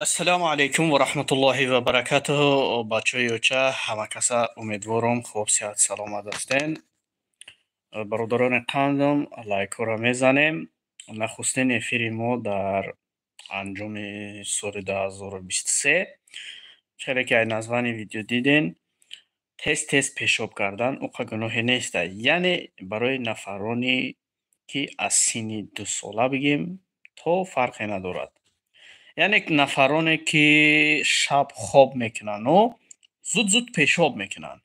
Ассалому алайкум ва раҳматуллоҳи ва баракатуҳу. Бачаҳои оча, ҳама каса умедворам хуб, сиҳат, саломат ҳастен. Бародарони қандам, лайкҳоро мезанем. Нахустин эфири мо дар анҷоми соли 2023. Хеле ки ай названи видео диден, тез тез пешоб кардан уқа гуноҳе неста. Яъне барои нафароне ки аз синни 2 сола бигем то фарқе надорад. Яъне нафароне ки шаб хоб мекунану зуд-зуд пешоб мекунанд.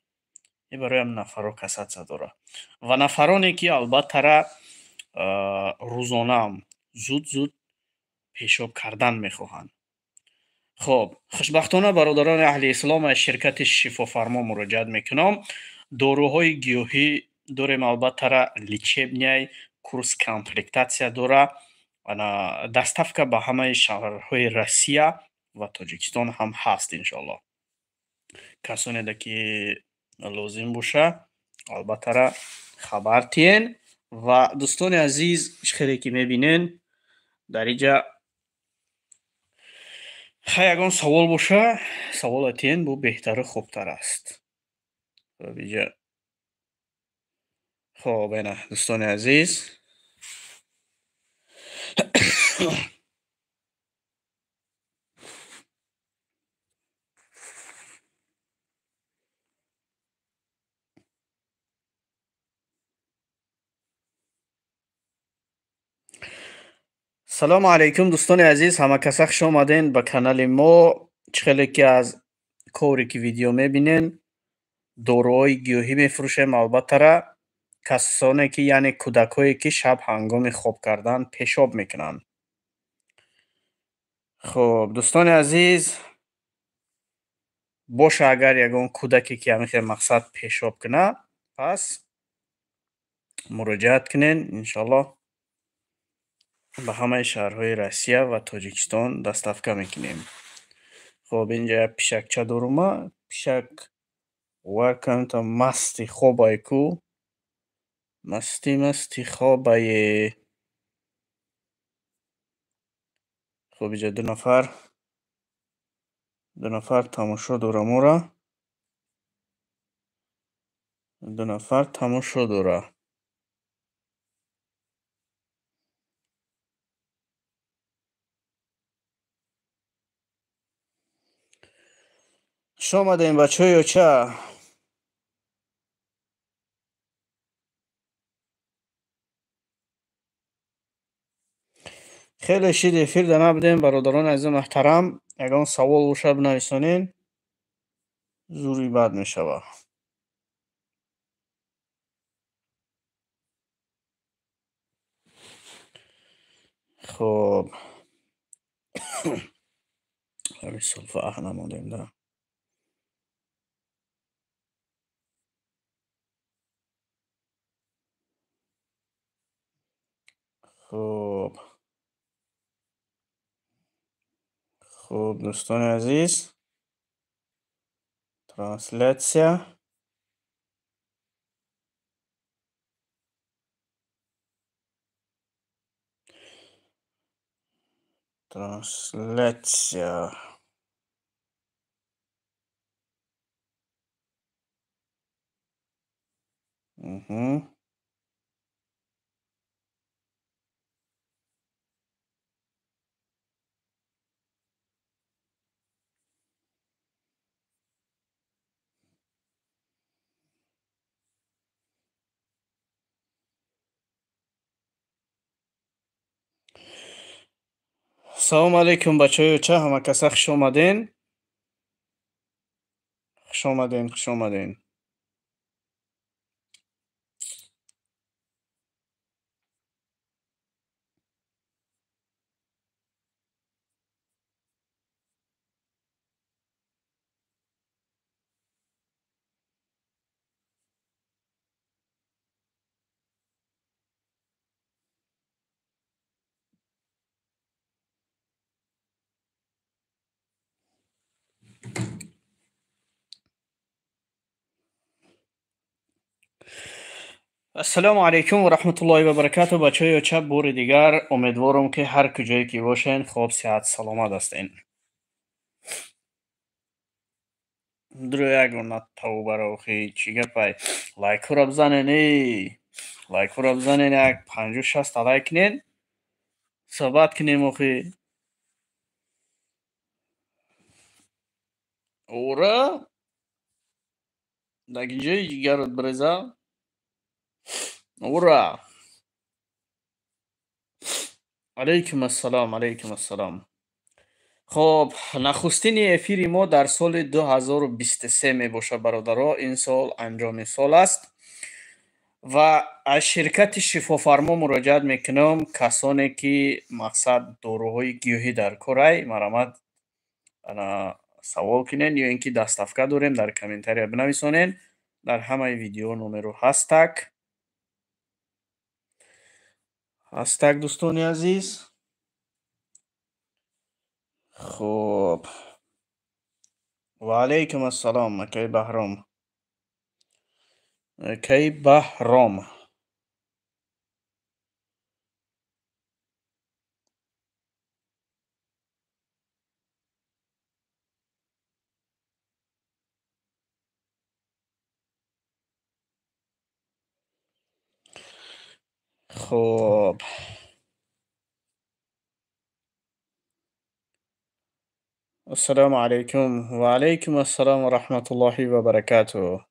Ин барои ҳам нафарҳо касаться дорад. Ва нафароне ки албаттара рӯзонаам зуд-зуд пешоб кардан мехоҳанд. Хоб, хушбахтона, бародарони аҳли ислом, аз ширкати Шифофармо муроҷиат мекунам. Доруҳои гиёҳӣ дорем, албаттара лечебный курс, комплектация дора. Ана доставка ба ҳамаи шаҳрҳои Россия ва Тоҷикистон ҳам ҳаст, иншоаллоҳ. Касоне ки лозим боша, албаттара хабар тиҳен. Ва дӯстони азиз, чӣ хеле ки мебинен, дар инҷа хай ягон савол боша, савола тиҳен, бо беҳтару хубтар аст. Хоб, инҷа, хоб, ена, дӯстони азиз. Салому алайкум, дӯстони азиз, ҳама каса хуш омаден ба канали мо. Чӣ хеле ки аз коврики видео мебинен, доруҳои гиёҳӣ мефурӯшем, албаттара касоне ки, яъне кӯдакҳое ки шаб ҳангоми хоб кардан пешоб мекунанд. Хуб, дӯстони азиз, боша агар ягон кӯдаке ки ҳамин хел мақсад пешоб кунад, пас муроҷиат кунен, иншоаллоҳ ба ҳамаи шаҳрҳои Россия ва Тоҷикистон доставка мекунем. Хоб, инҷа як пишакча дорума, пишак бовар кунам, масти хобае ку, масти масти хобае. Хуб, инҷа 2 нафар тамошо дора моро. 2 нафар тамошо дора. Хуш омадем, бачаҳои оча. Хеле шид эфирда набудем, бародарони азизу муҳтарам. Ягон савол боша, бинависонен, зури бад мешавад. Хоб, ҳамин сулфа аҳ намондем да. Хуб, дӯстони азиз, трансляция. Трансляция. Мгм. Салому алайкум, бачаҳои оча, ҳама каса хуш омаден. Хуш омаден, хуш омаден. Ассалому алайкум ва раҳматуллоҳи ва баракату, бачаҳои оча, бори дигар умедворам ки ҳар куҷое ки бошен, хоб, сиҳат, саломат ҳастен. Дуро ягона тавбаро охи, чӣ гапай? Лайкҳоро бизанен, эй, лайкҳоро бизанен, як 50-60та лайк кунен, суҳбат кунем охи. Ора дар ҷои ҷигарот биреза. Ура! Алайкум ассалом, алайкум ассалом. Хоб, нахустини эфири мо дар соли 2023 мебошад, бародаро. Ин сол анҷоми сол аст ва аз ширкати Шифофармо муроҷиат мекунам. Касоне ки мақсад доруҳои гиёҳӣ дар корай, марҳамат, ана савол кунен ё ин ки доставка дорем, дар комментария бинависонен. Дар ҳамаи видео номеро ҳастак. Ҳастак, дӯстони азиз. Хоб. Ва алайкум ассалом, акаи Баҳром. Акаи Баҳром. Хоб. Ассалому алайкум. Ва алайкум ассалом ва раҳматуллоҳи ва баракатуҳ.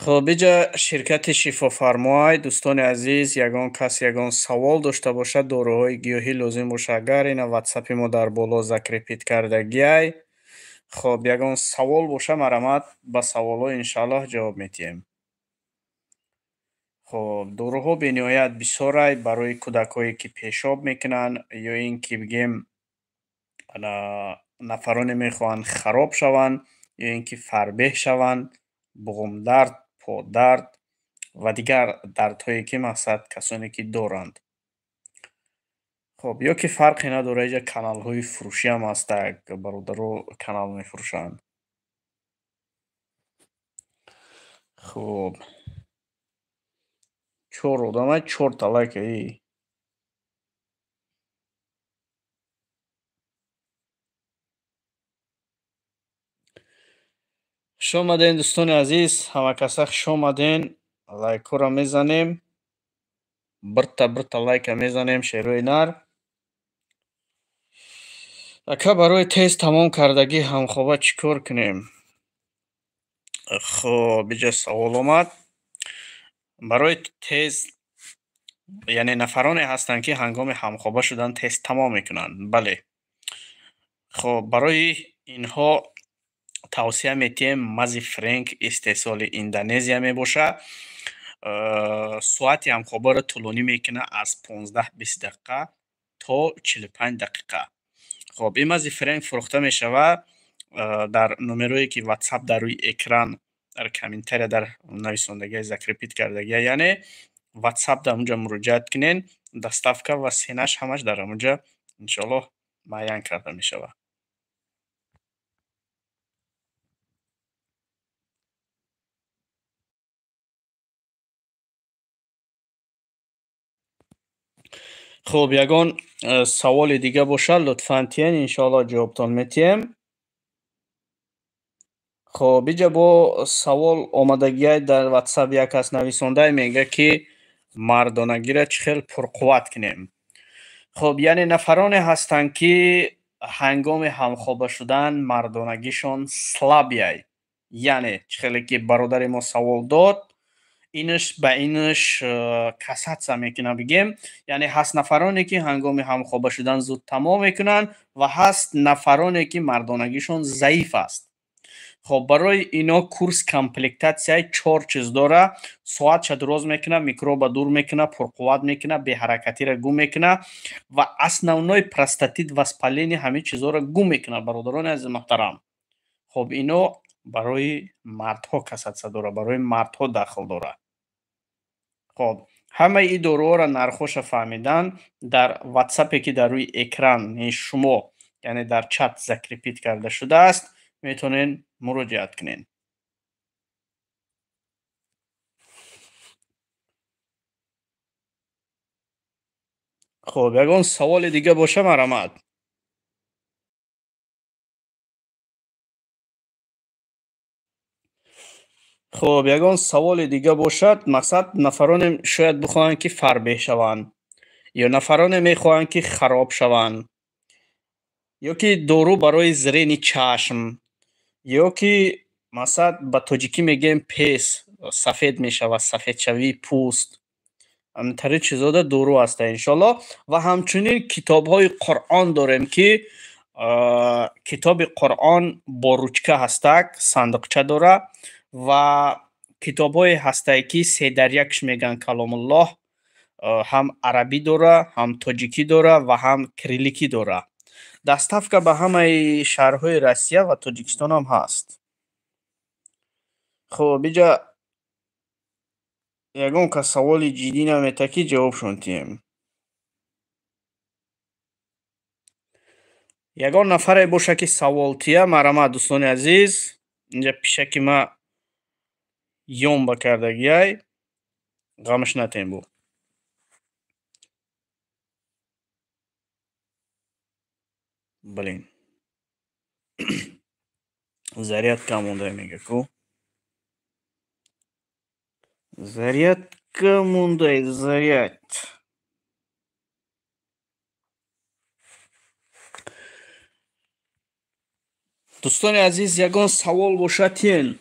Хоб, иҷа ширкати Шифофармоай, дӯстони азиз, ягон кас ягон савол дошта бошад, доруҳои гиёҳӣ лозим бошад, агар ина ватсапи мо дар боло закрепить кардагиай. Хоб, ягон савол боша, марҳамат, ба саволҳо иншааллоҳ ҷавоб медиҳем. Хоб, доруҳо бениҳоят бисёрай барои кӯдакҳое ки пешоб мекунанд ё ин ки бигем ана нафароне мехоҳанд хароб шаванд ё ин ки фарбеҳ шаванд, буғумдард, подард ва дигар дардҳое ки мақсад касоне ки доранд. Хоб, ё ки фарқе надорад, иҷа каналҳои фурӯшӣ ҳам ҳастак, бародаро канал мефурӯшанд. Хоб, чор одамай, чорта лайк, эй. Хуш омаден, дӯстони азиз, ҳамакаса хуш омаден. Лайкҳоро мезанем, бирта бирта лайка мезанем, шерои нар. Ака, барои тез тамом кардагӣ ҳамхоба чӣ кор кунем? Хоб, иҷа савол омад. Барои тез, яъне нафароне ҳастанд ки ҳангоми ҳамхоба шудан тез тамом мекунанд. Бале. Хоб, барои инҳо тавсия метиҳем мази Френк истеҳсоли Индонезия мебошад. Соати ҳамхобаро тӯлонӣ мекунад аз 15-20 дақиқа то 45 дақиқа. Хоб, ин мази Френк фурӯхта мешавад дар номерое ки WhatsApp дар рӯи экран, дар комментария, дар нависондагия закрепить кардагия, яъне WhatsApp дар онҷа муроҷиат кунен, доставка ва цена ш ҳамаш дар онҷа иншоаллоҳ муайян карда мешавад. Хоб, ягон саволи дига бошад, лутфан тиен, иншоаллоҳ ҷавобтон метиҳем. Хоб, иҷа бо савол омадагиай дар WhatsApp, як кас нависондай, мегӯяд ки мардонагиро чӣ хел пурқувват кунем. Хоб, яъне нафароне ҳастанд ки ҳангоми ҳамхоба шудан мардонагишон слабый ай. Яъне чӣ хеле ки бародари мо савол дод, инаш ба инаш касаться мекунад, бигем. Яъне ҳаст нафароне ки ҳангоми ҳамхоба шудан зуд тамом мекунанд ва ҳаст нафароне ки мардонагишон заиф аст. Хоб, барои ино курс комплектация и чор чиз дора: соатша дуроз мекунад, микроба дур мекунад, пурқувват мекунад, беҳаракатиро гум мекунад ва основной простатит, воспаление, ҳамин чизҳоро гум мекунад, бародарони азизи муҳтарам. Хоб, ино барои мардҳо касаться дорад, барои мардҳо дахл дорад. Хоб, ҳамаи ин доруҳоро нархҳоша фаҳмидан дар ватсапе ки дар рӯи экрани шумо, яъне дар чат закрепить карда шудааст, метавонед муроҷиат кунед. Хоб, ягон саволи дига боша, марҳамат. Хуб, ягон саволи дига бошад, мақсад нафароне шояд бихоҳанд, ки фарбеҳ шаванд, ё нафароне мехоҳанд, ки хароб шаванд, ё ки дору барои зрени чашм, ё ки мақсад ба тоҷикӣ мегӯем пес сафед мешавад, сафедшавии пӯст. Ҳамтари чизода дору ҳаста, иншоаллоҳ. Ва ҳамчунин китобҳои Қуръон дорем, ки китоби Қуръон бо ручка ҳастак, сандуқча дора, ва китобҳое ҳастае, ки се дар якш мегӯянд, Каломуллоҳ, ҳам арабӣ дора, ҳам тоҷикӣ дора ва ҳам кирилликӣ дора. Доставка ба ҳамаи шаҳрҳои Россия ва Тоҷикистонам ҳаст. Хуб, иҷа ягон кас саволи ҷиддӣ намета, ки ҷавобшон диҳем. Ягон нафаре боша, ки савол тия, марҳамат, дӯстони азиз. Инҷа пишаки ма ёмба кардагиай, ғамаш натем бу. Блин, зарядка монда, мега ку, зарядка мондай, заряд. Дӯстони азиз, ягон савол бошад, тиен.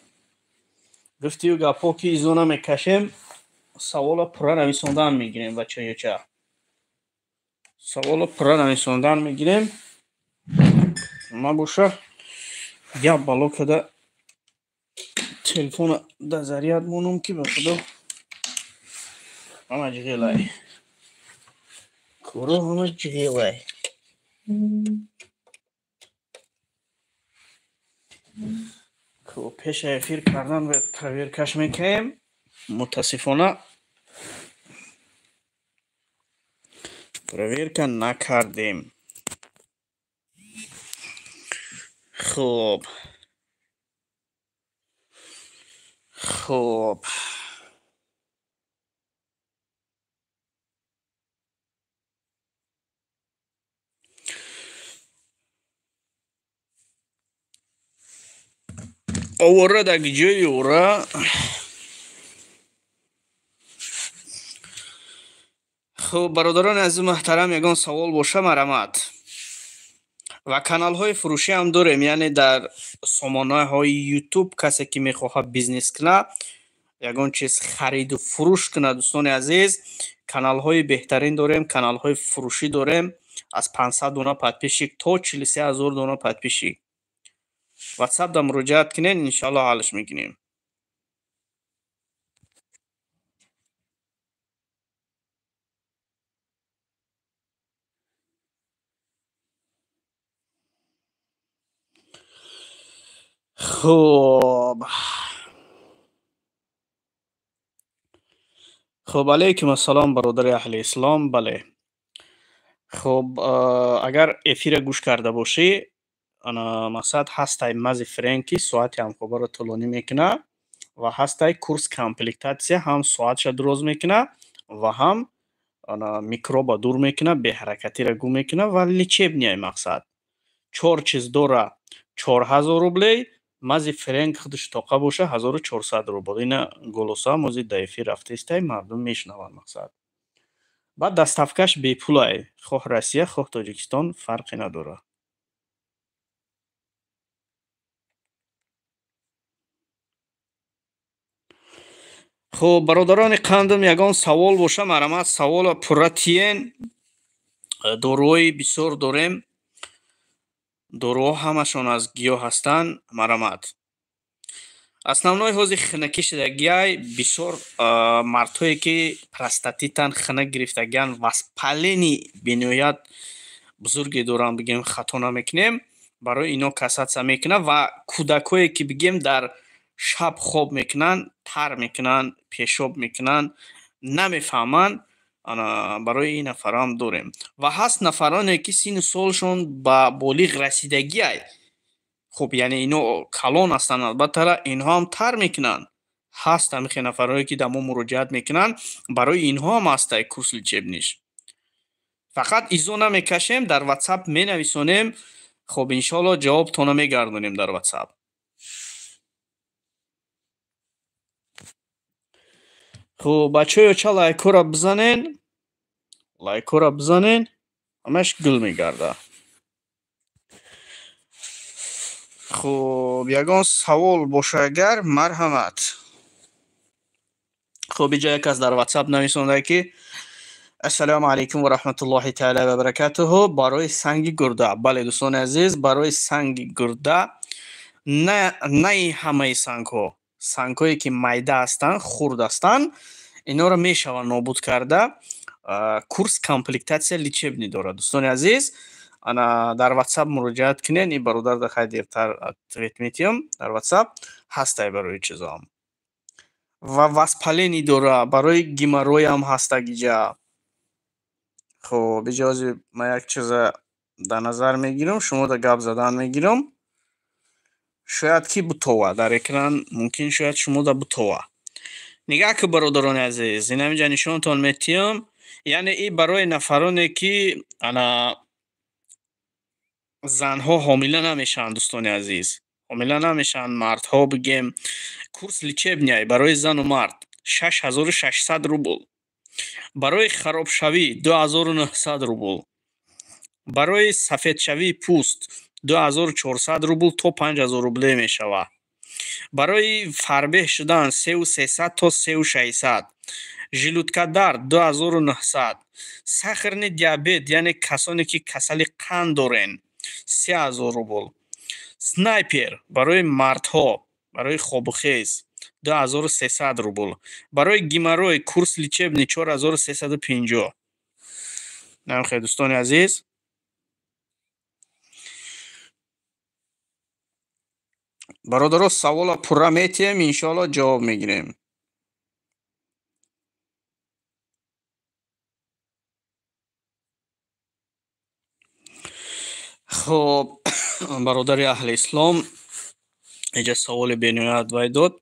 Гуфтию гапҳо, ки изо намекашем, саволо пурра нависондан мегирем, бачаёча, саволо пурра нависондан мегирем. Ма боша як бало када телефона да заряд монум, ки ба худо ҳама ҷиғелай, коро ҳама ҷиғелай. Пеша эфир кардан проверкаш мекунем. Мутаассифона, проверка накардем. Хуб, овора дар ҷои ора. Хуб, бародарони азиз муҳтарам, ягон савол боша, марҳамат. Ва каналҳои фурӯшӣ ҳам дорем, яъне дар сомонаҳои Ютуб касе ки мехоҳад бизнес кунад, ягон чиз хариду фурӯш кунад, дӯстони азиз, каналҳои беҳтарин дорем, каналҳои фурӯшӣ дорем аз 500 дона подписчик то 43 000 дона подписчик. Ватсап да муроҷиат кунед, иншоаллоҳ, ҳаллш мекунем. Хуб, алайкум ассалом, бародари аҳли ислом. Бале, хуб, агар эфира гӯш карда бошӣ, ана мақсад ҳастай мази френки, соати ҳамхобаро тӯлонӣ мекунад, ва ҳастай курс комплектация, ҳам соатша дуроз мекунад ва ҳам ана микроба дур мекунад, беҳаракатиро гум мекунад ва лечебный. Мақсад чор чиз дора, 4000 рублей. Мази френк худаш тоқа боша, 1400 рубл. Ина голоса мози да эфир рафтаистай, мардум мешунаванд. Мақсад баъд доставкаш бепулай, хоҳ Россия, хоҳ Тоҷикистон, фарқе надорад. Хуб, бародарони қандам, ягон савол боша, марҳамат, савола пурра тиен. Доруҳои бисёр дорем, доруҳо ҳамашон аз гиёҳ ҳастанд. Марҳамат. Основной ҳози хунакӣ шидагиай, бисёр мардҳое ки простатитан, хунак гирифтагиан, воспаление бениҳоят бузурге доранд, бигем, хато намекунем, барои ино касаться мекунад. Ва кӯдакҳое ки, бигем, дар шаб хоб мекунанд, тар мекунанд, пешоб мекунанд, намефаҳманд, ана барои ин нафарам дорем. Ва ҳаст нафароне ки синну солшон ба болиғ расидагиай, хуб, яъне ино калон ҳастанд, албатта, инҳо ҳам тар мекунанд. Ҳаст ҳамихе нафарое ки дар мо муроҷиат мекунанд, барои инҳо ҳам ҳастай курс лечебныйш. Фақат изо намекашем, дар Ватсап менависонем. Хуб, иншоалло, ҷавобтонро мегардонем дар Ватсап. Хуб, бачаҳо, ча лайкҳоро бизанен, лайкҳоро бизанен, ҳамаш гул мегардад. Хуб, ягон савол боша агар, марҳамат. Хуб, иҷа як кас дар WhatsApp нависонда, ки ассалому алайкум ва раҳматуллоҳи таала ва баракатуҳу, барои санги гурда. Бале, дӯстони азиз, барои санги гурда наи ҳамаи сангҳо, сангҳое ки майда ҳастанд, хурд ҳастанд, инҳоро мешавад нобуд карда. Курс комплектация лечебный дорад, дӯстони азиз. Ана дар WhatsApp муроҷиат кунед, ин бародар да хай дертар ответ метиҳам, дар WhatsApp ҳастай барои чизоам. Ва воспаление дора, барои геморроям ҳастак иҷа. Хуб, иҷа ҳозир ман як чиза дар назар мегирам, шумо да гап задан мегирам. Шояд ки бутова дар экран, мумкин шояд шумо да бутова. Нигаҳ ки, бародарони азиз, ин ҳаминҷа нишонтон метиҳам, яъне и барои нафароне ки ана занҳо ҳомила намешаванд, дӯстони азиз, ҳомила намешаванд, мардҳо бигем, курс лечебный барои зану мард 6600 рубл, барои харобшавӣ 2900 рубл, барои сафедшавии пӯст 2400 рубл то 5000 рубле мешавад, барои фарбеҳ шудан 3300 то 3600, желудка дард 2900, сахарный диабет, яъне касоне ки касали қанд дорен, 3000 рубл, снайпер барои мардҳо, барои хобухез 2300 рубл, барои геморрой курс лечебный 4350. Намхе, дӯстони азиз. Бародаро, савола пурра метиҳем, иншоалло ҷавоб мегирем. Хуб, бародари аҳли ислом иҷа саволи бениҳоят вай дод.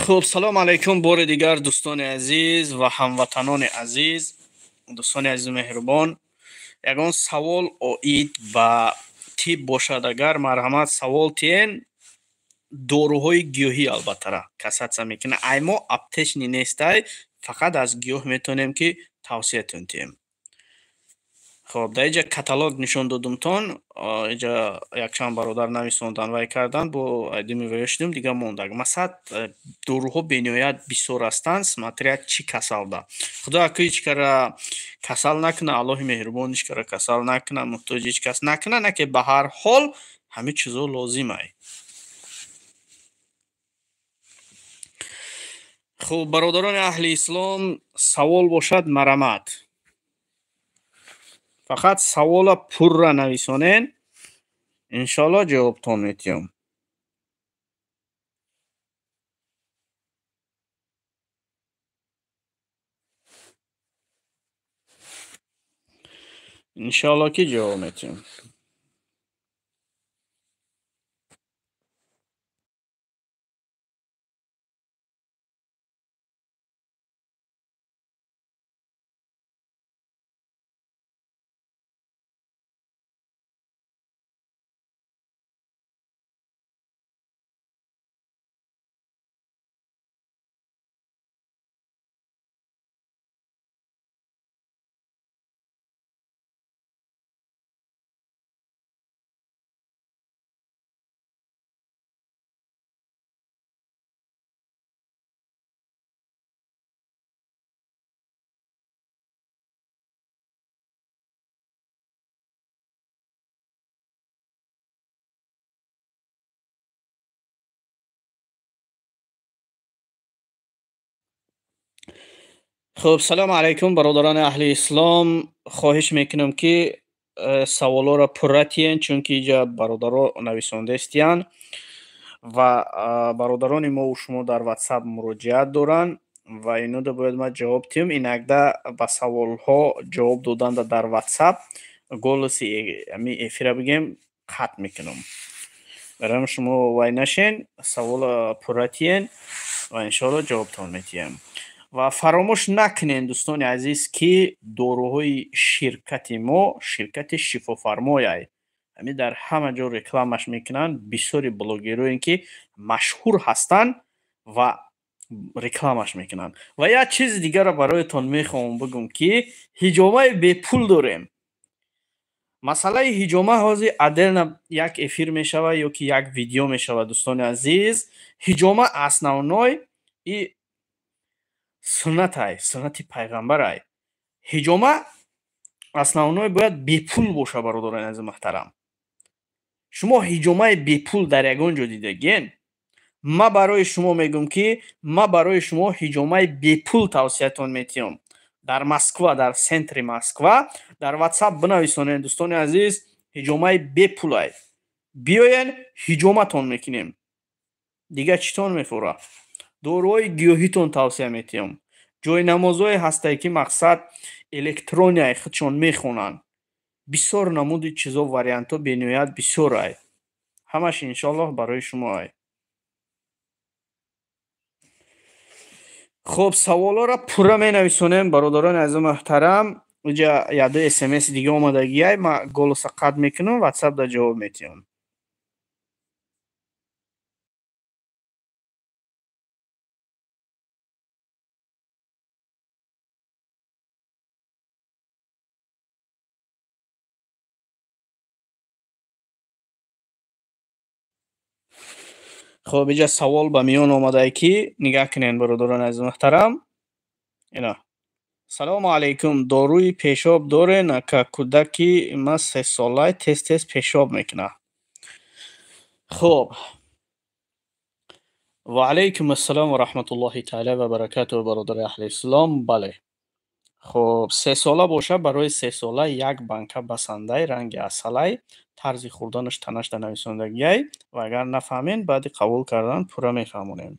Хуб, салом алайкум бори дигар, дӯстони азиз ва ҳамватанони азиз, дӯстони азизу меҳрубон. Ягон савол оид ба тиб бошад агар, марҳамат, савол тиҳен. Доруҳои гиёҳӣ албаттара касаться мекунад. Ай мо аптечный нестай, фақат аз гиёҳ метавонем ки тавсиятон диҳем. Хоб, дар инҷа каталог нишон додумтон, инҷа якчанд бародар нависондан, вай кардан, бо айдими ваё шудем, дигар мондаг. Масалан, доруҳо бениҳоят бисёр ҳастанд, смотря чӣ касалда. Худо аку ҳеҷ кара касал накуна, Аллоҳи меҳрубон ҳеҷ кара касал накуна, муҳтоҷи ҳеҷ кас накуна, на ки ба ҳар ҳол ҳамин чизо лозимай. Хуб, бародарони аҳли ислом, савол бошад, марҳамат. Фақат савола пурра нависонен, иншоалло ҷавобтон метиҳам. Иншоалло ки ҷавоб метиҳам. Хуб, салому алайкум, бародарони аҳли ислом. Хоҳиш мекунам, ки саволҳоро пурра тиен, чунки иҷа бародаро нависондаистиянд ва бародарони мову шумо дар WhatsApp муроҷиат доранд ва инода бояд ман ҷавоб диҳам. Инакда ба саволҳо ҷавоб доданда дар WhatsApp голоси ами эфира бигем қатъ мекунам. Барои шумо вай нашен, саволро пурра тиен ва иншоалло ҷавобтон метиҳем. Ва фаромӯш накунед, дӯстони азиз, ки доруҳои ширкати мо ширкати шифофармояй. Ҳамин дар ҳама ҷо рекламаш мекунанд, бисёри блогерое ки машҳур ҳастанд ва рекламаш мекунанд. Ва як чизи дигарро бароятон мехоҳам бигӯм, ки ҳиҷомаи бепул дорем. Масъалаи ҳиҷома ҳозир отдельно як эфир мешавад ё ки як видео мешавад, дӯстони азиз. Ҳиҷома основной и суннатай, суннати пайғамбарай. Ҳиҷома основной бояд бепул боша, бародарони азиз муҳтарам. Шумо ҳиҷомаи бепул дар ягон ҷо дидагиен? Ма барои шумо мегӯм, ки ма барои шумо ҳиҷомаи бепул тавсиятон метиҳам. Дар Москва, дар центри Москва, дар WhatsApp бинависонед, дӯстони азиз, ҳиҷомаи бепулай. Биёен, ҳиҷоматон мекунем. Дигар читон мефура? Доруҳои гиёҳитон тавсия метиҳам. Ҷойнамозҳое ҳастае, ки мақсад электронияи худшон мехонанд. Бисёр намуди чизо, вариантҳо бениҳоят бисёрай. Ҳамаш иншоаллоҳ барои шумоай. Хуб, саволҳоро пурра менависонем, бародарони азиз муҳтарам. Иҷа якду смс дига омадагиай, ман голоса қатъ мекунам, WhatsApp да ҷавоб метиҳам. Хуб, иҷа савол ба миён омадае, ки нигаҳ кунед, бародарони азиз муҳтарам. Ина. Салому алайкум, доруи пешоб дорен, ака? Кӯдаки ма сесолай, тез-тез пешоб мекунад. Хуб. Ва алайкум ассалом ва раҳматуллоҳи таъала ва баракатуҳ, бародари аҳли ислом. Бале. Хуб, сесола боша, барои сесола як банка басандай, ранги асалай, тарзи хӯрданаш танашда нависондагиай ва агар нафаҳмед, баъди қабул кардан пурра мефаҳмонем.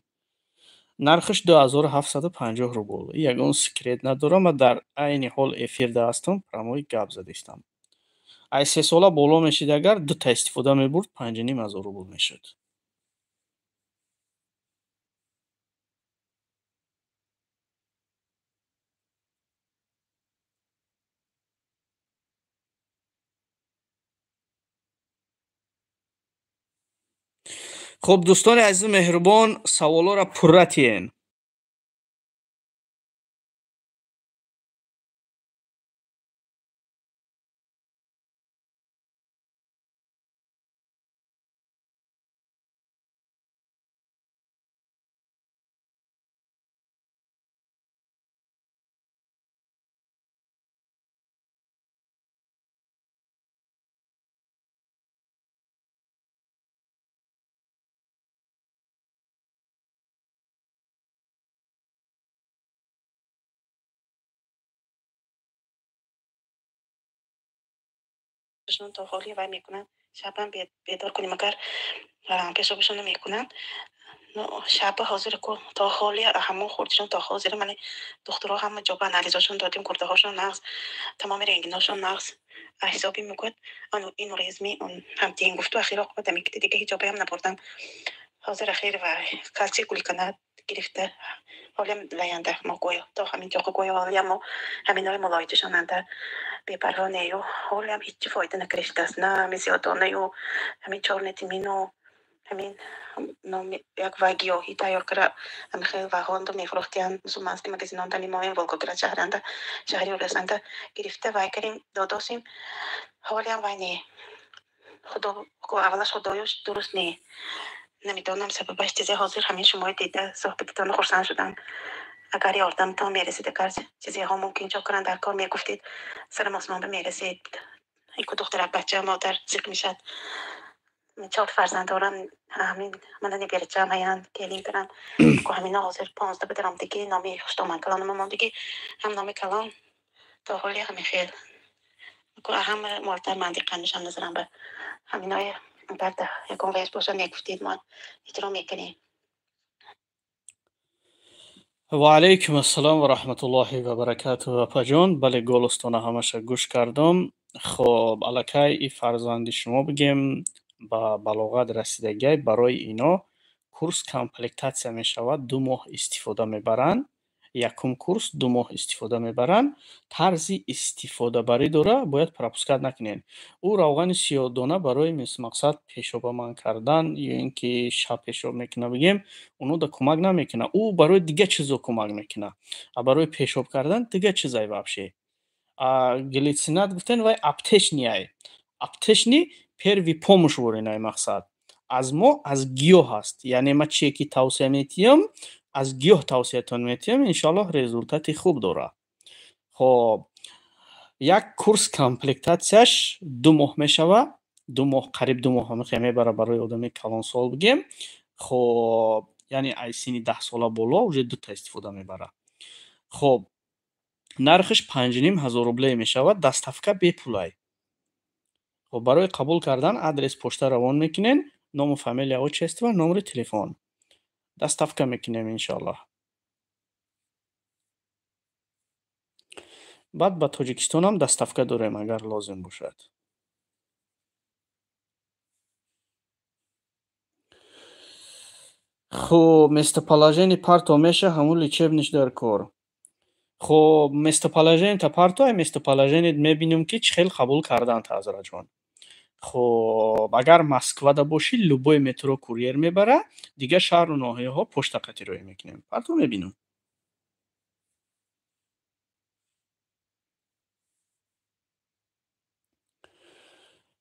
Нархаш 2750 рубл. Ягон секрет надорам, ман дар айни ҳол эфирда ҳастам, прямой гап задистам. Ай сесола боло мешид, агар дута истифода мебурд, 5500 рубл мешуд. Хуб, дӯстони азизу меҳрубон, саволҳоро пурра тиен. То ҳоли вай мекунанд, шабам бедор кунем, агар пешобашонро мекунанд. Шаба ҳозир то ҳоли ҳамон хурдишон то ҳозир мани духтурҳо ҳама ҷо ба анализошон додем, гурдаҳошон нағз, тамоми рентгеношон нағз. Ҳисоби мегӯяд инурезми ҳамтин гуфту ахир оқибат амикти дига ҳеҷ ҷобаям набурдам. Ҳозир ахир ва калсий глюконат гирифта ҳолям лаянда мо гӯё то ҳамин ҷо гӯё ҳолям мо ҳаминои мулоиҷашонанда бепарво нею ҳолям ҳеҷ фоида накардаст, на ҳамин зиёдонаю ҳамин чорнетимину ҳамин як вай гиёҳӣ тайёр кара ҳамин хел ваҳонду мефурӯхтиянд мусулманский магазинонда нимоем Волгоград шаҳранда шаҳри Урасанда гирифта вай карим додосим, ҳолям вай не, худо аввалаш худоёш дуруст не, намедонам сабабаш чизе. Ҳозир ҳамин шумои дида суҳбатитонро хурсанд шудам. Агар ёрдамтон мерасид, агар чизеҳо мумкин чо кунанд дар кор мегуфтед, сарам осмон ба мерасид. Ику духтарак бача модар зиқ мешад. Чор фарзанд дорам, ҳамин мана неберачам ҳаянд, келин кунам. Ку ҳамина ҳозир 15 бидарам диги, номи хуштоман калонама мондиги, ҳам номи калон то ҳоли ҳамин хел. Ку ҳама мортар манди қанишам назарам ба ҳаминои агар ягон ваяш боша мегуфтед, мо иҷро мекунем. Ва алайкум ассалом ва раҳматуллоҳи ва баракатуҳ, апаҷон. Бале, голостона ҳамаша гӯш кардам. Хоб, аллакай и фарзанди шумо бигем ба балоғат расидагиай, барои ино курс комплектатсия мешавад, 2 моҳ истифода мебаранд. Якум курс 2 моҳ истифода мебаранд. Тарзи истифодабарӣ дора, бояд пропускать накунед. Ӯ равғани сиёҳдона барои мақсад пешоба манъ кардан ё ин ки шаб пешоб мекуна бигем, оно да кӯмак намекунад. Ӯ барои дига чизо кӯмак мекунад, а барои пешоб кардан дига чизай вообще. Глицинат гуфтен, вай аптечный, аптечный первый помощь воринай мақсад. Аз мо аз гиёҳ ҳаст, яъне ма чие ки тавсия метиҳам, аз гиёҳ тавсиятон метиҳам, иншоаллоҳ результати хуб дорад. Хоб, як курс комплектатсияш 2 моҳ мешавад, 2 моҳ, қариб 2 моҳ ҳамихе мебарад барои одами калонсол бигем. Хоб, яъне аз синни 10 сола боло уже дута истифода мебарад. Хоб, нархаш 5500 рубле мешавад, доставка бепулай. Хоб, барои қабул кардан адрес почта равон мекунед, ному, фамилия, отчество, номери телефон. Доставка мекунем иншоаллоҳ. Баъд ба Тоҷикистонам доставка дорем, агар лозим бошад. Хуб, местоположение парто меша, ҳамун лечебныйш дар кор. Хоб, местоположение парто, ай местоположение мебинем, ки чӣ хел қабул карданд, ҳазратҷон. Хоб, агар Москвада бошӣ, любой метро курьер мебара, дигар шаҳру ноҳияҳо почта қатӣ роҳӣ мекунем. Парто мебинем.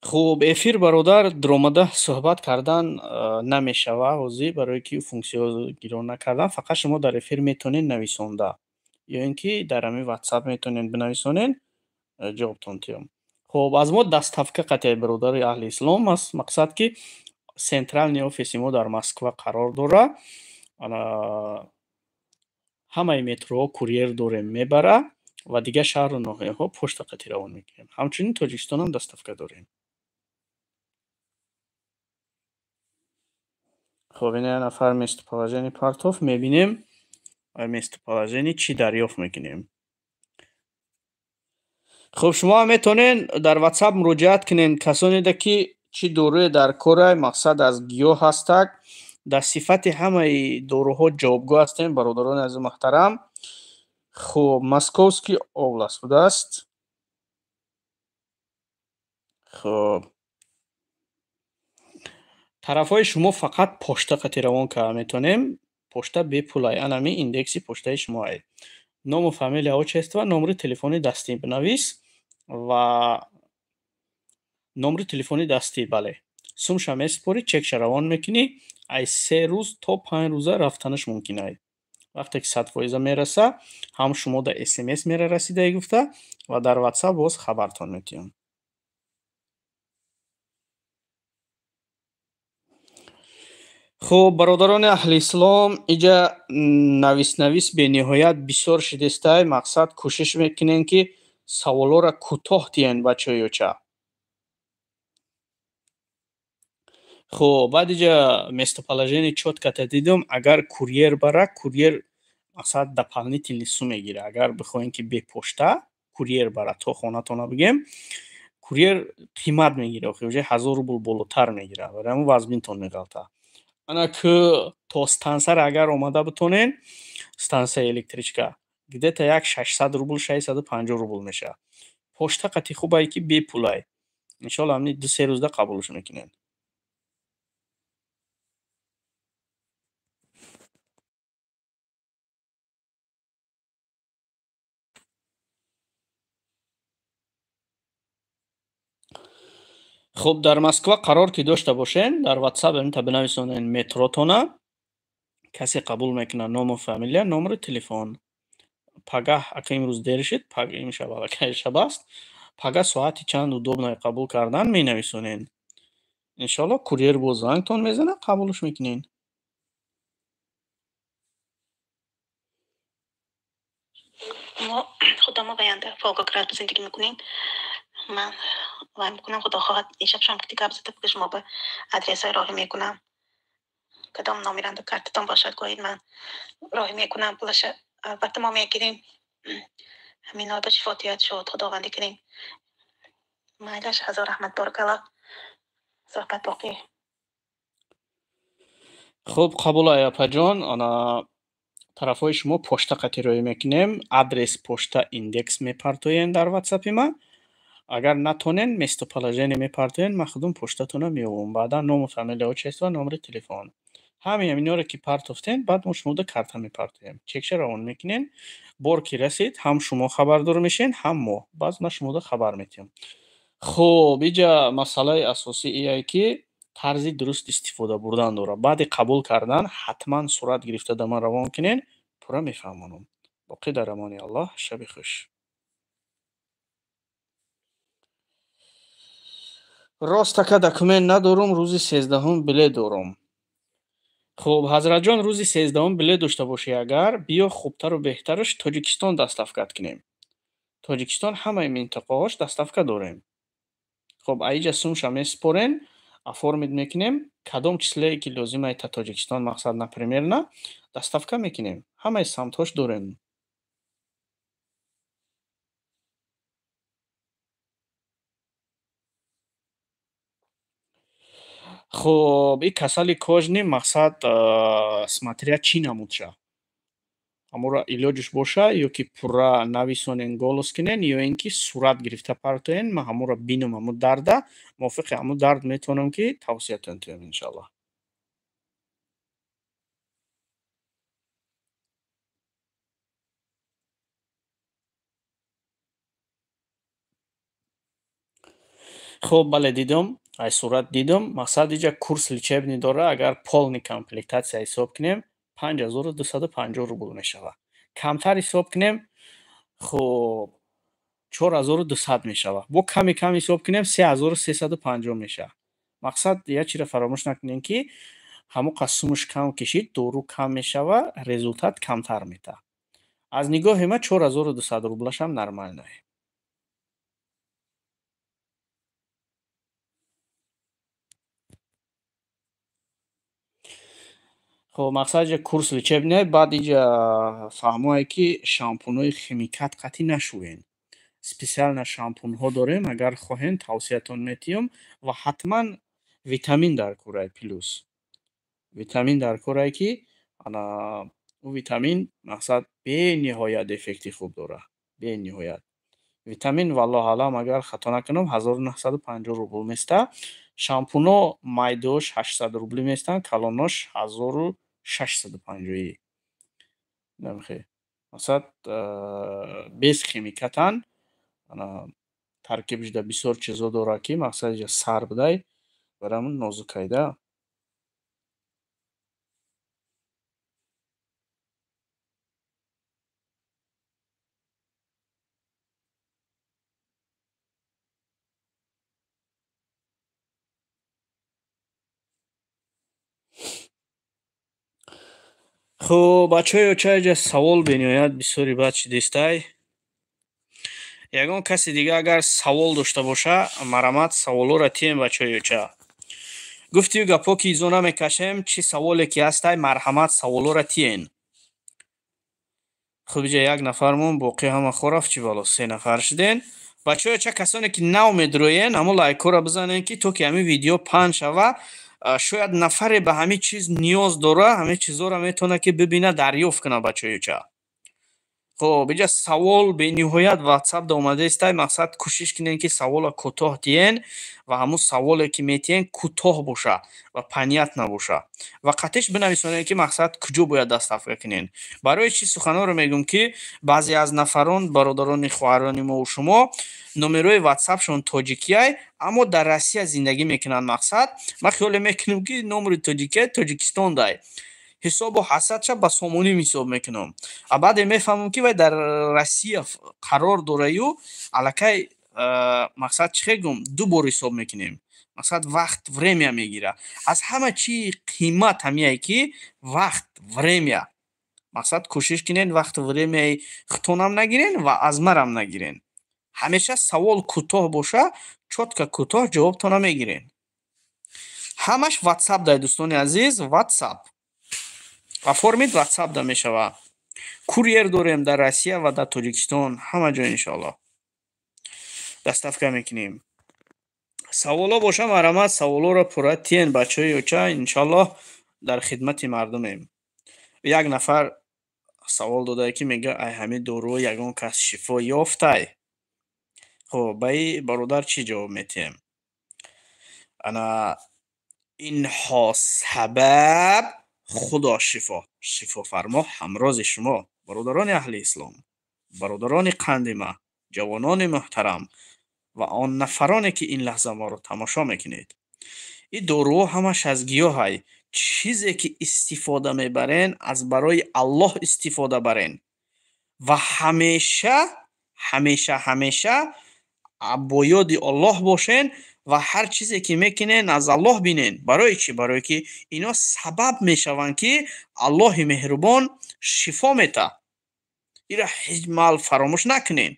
Хуб, эфир, бародар, дуромада суҳбат кардан намешава ҳозир, барое ки функсияҳо гирон накардан. Фақат шумо дар эфир метавонед нависонда ё ин ки дар ҳамин ватсап метавонед бинависонед, ҷавобтон тиём. Хоб, аз мо доставка қатъи, бародари аҳли ислом аст, мақсад ки центральный офиси мо дар Москва қарор дорад. Ҳамаи метроҳо курьер дорем, мебара ва дигар шаҳру ноҳияҳо почта қатъи равон мекунем. Ҳамчунин Тоҷикистонам доставка дорем. Хоб, ина як нафар местоположение партов, мебинем, местоположение чӣ дарёфт мекунем. Хуб, шумо ҳам метавонед дар ватсап муроҷиат кунед, касонеда ки чӣ доруе дар корай, мақсад аз гиёҳ ҳастак. Дар сифати ҳамаи доруҳо ҷавобгӯ ҳастем, бародарони азизи муҳтарам. Хуб, Московский область будааст. Хуб, тарафҳои шумо фақат почта қатъи равон карда метавонем, почта бепулай, анами индекси почтаи шумоай. Ному, фамилия, отчество, номери телефони дастӣ бинавис ва номери телефони дастӣ, бале. Сумша месупорӣ, чекша равон мекунӣ, аз 3 рӯз то 5 рӯза рафтанаш мумкин ай. Вақте ки 100% мераса, ҳам шумо дар смс мера расидаи гуфта ва дар ватсап боз хабартон метиҳам. Хуб, бародарони аҳли ислом, иҷа навис-навис бениҳоят бисёр шидестай, мақсад кӯшиш мекунем, ки саволҳоро кӯтоҳ диҳем, бачаёча. Хуб, баъд иҷа местоположение чётко-та дидум, агар курьер бара, курьер мақсад дополнительный сум мегирад. Агар бихоҳем, ки бепошта курьер бара то хонатона бигем, курьер қимат мегирад, охи уже 1000 рубл болотар мегирад, барои ҳамон вазминтон меғалта. Ана ки то стансияро агар омада битонен, станцияи электричка где-то як 600 рубл, 650 рубл мешавад. Почта қатъи хубае, ки бепулай. Иншоалло, ҳамин 2-3 рӯзда қабулш мекунем. Хуб, дар Москва қарор ки дошта бошен, дар ватсап амита бинависонен метротона, касе қабул мекунад, ному, фамилия, номери телефон. Пагаҳ, ака, имрӯз дер шид, имшаб аллакай шаб аст, пагаҳ соати чанд удобное қабул кардан менависонен. Иншоалло, курьер боз зангтон мезанад, қабулш мекунен. Мо худамо баянда Волгоград зиндагӣ мекунем. Ман вай мекунам, худо хоҳад, ишаб шом ки гап зада шумо ба адресҳои роҳӣ мекунам. Кадом номеранда картатон бошад, гоҳед, ман роҳӣ мекунам пулаша. Албатта, мо мегирем. Ҳамино ба шифотият шуд, худованди карим. Майлаш, ҳазор раҳмат, боракалло. Суҳбат боқӣ. Хуб, қабул, апаҷон. Ана тарафҳои шумо почта қатӣ роҳӣ мекунем. Адрес, почта, индекс мепартоем дар ватсапи ман. Агар натонен, местоположение мепартоен, ман худум почтатонро меёбам. Баъдан ному, фамилия, отчество, номери телефон. Ҳамаи ҳаминҳоро ки партофтем, баъд мо шумода карта мепартоем. Чекша равон мекунем. Бор ки расид, ҳам шумо хабардор мешавед, ҳам мо. Баъз ман шумода хабар метиҳам. Хуб, иҷа масъалаи асосӣ ие, ки тарзи дуруст истифода бурдан дорад. Баъди қабул кардан ҳатман сурат гирифта да ман равон кунен, пурра мефаҳмонам. Боқӣ дар амони Аллоҳ, шаби хуш. Рост, ака, документ надорум, рӯзи 13-ҳум билет дорум. Хуб, ҳазратҷон, рӯзи 13-ҳум билет дошта бошӣ агар, биё, хубтару беҳтараш Тоҷикистон доставкат кунем. Тоҷикистон ҳамаи минтақаҳош доставка дорем. Хуб, аиҷа сумша месупорен, оформить мекунем, кадом числее ки лозим ай та Тоҷикистон, мақсад, например, на доставка мекунем. Ҳамаи самтҳош дорем. Хуб, и касали кожный, мақсад, смотря чӣ намудша. Ҳамора илоҷаш боша ё ки пурра нависонен, голос кунен, ё ин ки сурат гирифта партоен, ман ҳамора бинам, ҳамун дарда, мувофиқи ҳамун дард метавонам ки тавсиятон диҳам, иншаллоҳ. Хуб, бале, дидум, ай сурат дидум. Мақсад, иҷа курс лечебный дора, агар полный комплектация ҳисоб кунем, 5250 рубл мешавад. Камтар ҳисоб кунем, хуб, 4200 мешавад. Бо каме кам ҳисоб кунем, 3350 мешавад. Мақсад, як чиро фаромӯш накунем, ки ҳамон қад сумаш кам кишид, дору кам мешавад, результат камтар метаҳад. Аз нигоҳи ман 4200 рублашам нормальное. Хуб, мақсад, иҷа курс лечебный, баъд иҷа фаҳмое, ки шампунҳои химикат қатъӣ нашӯен. Специально шампунҳо дорем, агар хоҳем, тавсиятон метиҳам ва ҳатман витамин дар корай, плюс. Витамин дар корай, ки ана ӯ витамин, мақсад, бениҳоят эффекти хуб дорад. Бениҳоят. Витамин, валлоҳу аълам, агар хато накунам, 1950 рубл места. Шампунҳо майдош 800 рубли местанд, калонош 1650-ӣ. Намхе. Мақсад, без химикатан, ана таркибашда бисёр чизо дорад, ки мақсад, иҷа сар будай, барои ҳамун нозукайда. Хуб, бачаҳои оча, иҷа савол бениҳоят бисёри бад шидистай. Ягон каси дига агар савол дошта боша, марҳамат, саволҳоро тием, бачаҳои оча. Гуфтию гапҳо ки изо намекашем, чӣ саволе ки ҳастай, марҳамат, саволҳоро тиен. Хуб, иҷа як нафармон, боқӣ ҳама хорафт, чӣ бало, се нафар шуден. Бачаҳои оча, касоне ки нав медроен, ҳамон лайкҳоро бизанед, ки то ки ҳамин видео паҳн шава, шояд нафаре ба ҳамин чиз ниёз дора, ҳамин чизҳоро метавонад ки бибина, дарёфт кунад, бачаҳои оча. Хуб, иҷа савол бениҳоят ватсап да омадаистай. Мақсад, кӯшиш кунед, ки саволро кӯтоҳ диҳен ва ҳамун саволе ки метиҳен, кӯтоҳ боша ва понятно боша. Ва қатъиш бинависонед, ки мақсад, куҷо бояд доставка кунед. Барои чӣ суханҳоро мегӯм, ки баъзе аз нафарон, бародарони хоҳарони мову шумо, номерои ватсапшон тоҷикиай, аммо дар Россия зиндагӣ мекунанд. Мақсад, ман хиёле мекунам, ки номери тоҷикиай Тоҷикистон дай. Ҳисобу ҳасадша ба сомонӣ ҳисоб мекунам. А баъде мефаҳмам, ки вай дар Россия қарор дораю, аллакай, мақсад, чӣ хел гӯм, ду бор ҳисоб мекунем. Мақсад, вақт, время мегирад. Аз ҳама чи қимат ҳамияе, ки вақт, время. Мақсад, кӯшиш кунед, вақту времяи худтонам нагирен ва аз марам нагирен. Ҳамеша савол кӯтоҳ боша, чётко, кӯтоҳ ҷавобтона мегирен. Ҳамаш Ватсап дай, дӯстони азиз, Ватсап оформить, Ватсап да мешавад. Курьер дорем дар Россия ва дар Тоҷикистон, ҳама ҷо, иншоаллоҳ, доставка мекунем. Саволо боша, марҳамат, саволоро пурра тиен, бачаҳои оча, иншоаллоҳ, дар хидмати мардумем. Як нафар савол додае, ки мега: «Ай ҳамин доруҳо ягон кас шифо ёфтай?» Хуб, ба и бародар чӣ ҷавоб метиҳем? Ана инҳо сабаб, Худо шифо шифофармо ҳамрози шумо, бародарони аҳли ислом, бародарони қанди ма, ҷавонони муҳтарам ва он нафароне, ки ин лаҳза моро тамошо мекунед. Ин доруҳо ҳамаш аз гиёҳай. Чизе ки истифода мебарен, аз барои Аллоҳ истифода барен ва ҳамеша, ҳамеша, ҳамеша бо ёди Аллоҳ бошен ва ҳар чизе ки мекунен, аз Аллоҳ бинен. Барои чӣ? Барое ки ино сабаб мешаванд, ки Аллоҳи меҳрубон шифо мета. Ира ҳеҷ маҳал фаромӯш накунен.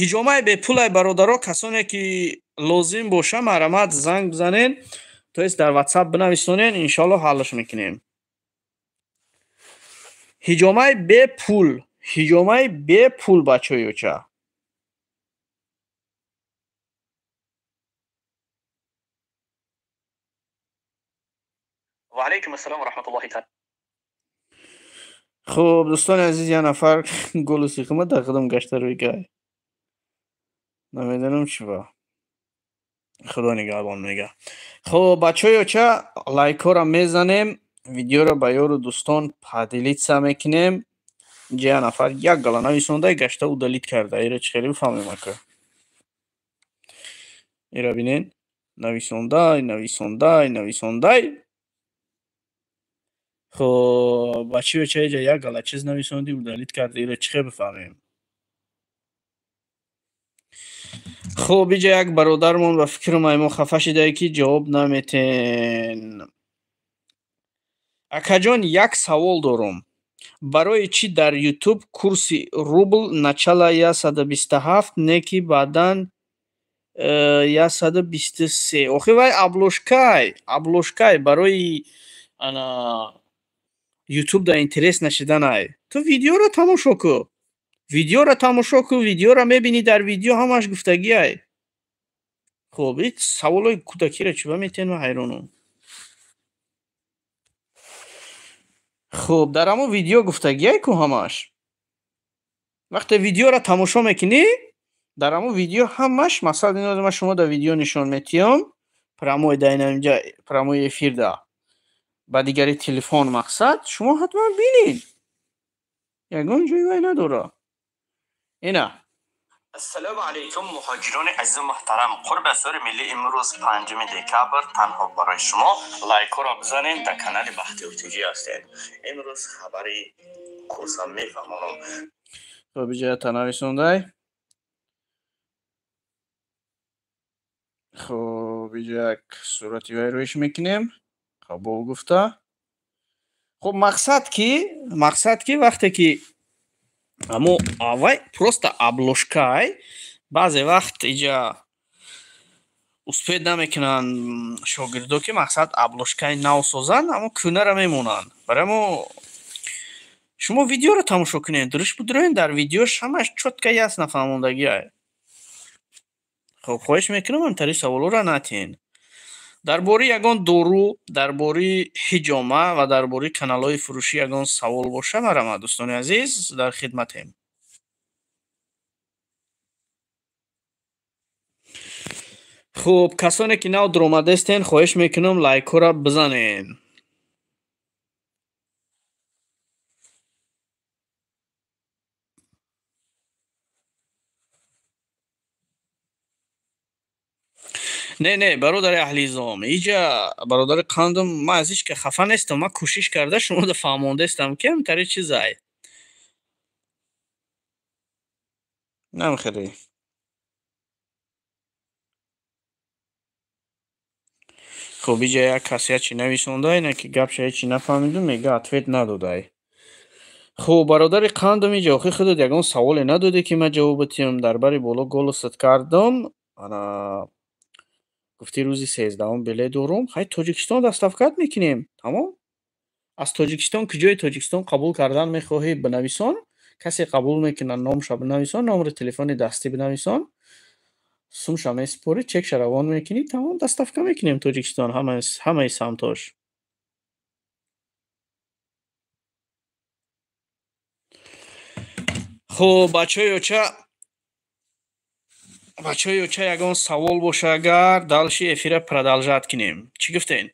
Ҳиҷомаи бепулай, бародаро, касоне ки лозим боша, марҳамат, занг бизанен, то есть дар Ватсап бинависонен, иншоаллоҳ, ҳаллаш мекунем. Ҳиҷомаи бепул, ҳиҷомаи бепул, бачаҳои оча. Ва алайкум ассалом ва раҳматуллоҳи таала. Хуб, дӯстони азиз, як нафар голоси хума дар худам гашта рӯй гай, намедонам чӣ ба, Худо нигаҳбон мега. Хуб, бачаҳои оча, лайкҳоро мезанем, видеоро ба ёру дӯстон поделиться мекунем. Инҷа як нафар як гала нависонда, гашта удалить карда. Ира чӣ хеле бифаҳмем, ака? Ира бинен, нависондай, нависондай, нависондай. Хуб, бачаи оча, иҷа як гала чиз нависондӣ, удалить карда. Ира чӣ хел бифаҳмем? Хуб, иҷа як бародармон, ба фикрам, ай мо хафа шидае, ки ҷавоб наметен. «Акаҷон, як савол дорум. Барои чӣ дар Ютуб курси рубл начала 127, не ки баъдан 123?» Охи вай обложкай, обложкай барои ана Ютуб да интерес нашиданай. Ту видеоро тамошо кӯ, видеоро тамошо кӯ, видеоро мебинӣ, дар видео ҳамаш гуфтагиай. Хуб, ин саволои кӯдакиро чӣ ба метиҳен, ман ҳайронам. Хуб, дар ҳамон видео гуфтагиай ку ҳамаш. Вақте видеоро тамошо мекунӣ, дар ҳамон видео ҳамаш, масалан, ино ман шумо дар видео нишон метиҳам, прямой да инҷа, прямой эфирда ба дигари телефон, мақсад, шумо ҳатман бинед, ягон ҷои вай надора, ина. Ассалому алайкум, муҳоҷирони азизу муҳтарам. Қурби асъори миллӣ имрӯз, 5 декабр, танҳо барои шумо. Лайкҳоро бизанед, дар канали Бахтиёр Тҷ ҳастед. Имрӯз хабари курсам мефаҳмонам. Хуб, иҷа нависондай. Хуб, иҷа як сурати вай рӯиш мекунем, қабул гуфта. Хуб, мақсад ки вақте ки амо авай просто обложкай, баъзе вақт иҷа успеть намекунанд шогирдо, ки мақсад, обложкаи нав созанд, аммо кӯнаро мемонанд. Барои мо шумо видеоро тамошо кунед, дуруст будроен, дар видеош ҳамаш чётко, ясно фаҳмондагиай. Хуб, хоҳиш мекунам, ҳамтари саволҳоро натиҳен. Дар бораи ягон дору, дар бораи ҳиҷома ва дар бораи каналҳои фурӯшӣ ягон савол боша, марҳамат, дӯстони азиз, дар хидматем. Хуб, касоне ки нав дуромадастен, хоҳиш мекунам, лайкҳоро бизанед. Не, не, бародари аҳли ислом, иҷа бародари қандум, ман аз ҳеҷ ка хафа нестам. Ман кӯшиш карда шуморо фаҳмондаистам, ки ҳамтари чизай намхеле. Хуб, иҷа як кас ячи нависонда, ина ки гапша ҳечи нафаҳмидум, мега ответ надодай. Хуб, бародари қандам, иҷа охи худат ягон саволе надодӣ, ки ман ҷавоб диҳам. Дар бари боло голосат кардам. Ана гуфтӣ, рӯзи 13-ум билет дорум. Хай, Тоҷикистон доставкат мекунем. Тамом. Аз Тоҷикистон, куҷои Тоҷикистон қабул кардан мехоҳӣ, бинависон. Касе қабул мекунад, номша бинависон, номери телефони дастӣ бинависон. Сумша месупорӣ, чекша равон мекунӣ, тамом, доставка мекунем Тоҷикистон, ҳамаи самтош. Хуб, бачаҳои оча, бачаҳои оча, ягон савол боша агар, дальше эфира продолжать кунем. Чӣ гуфтен?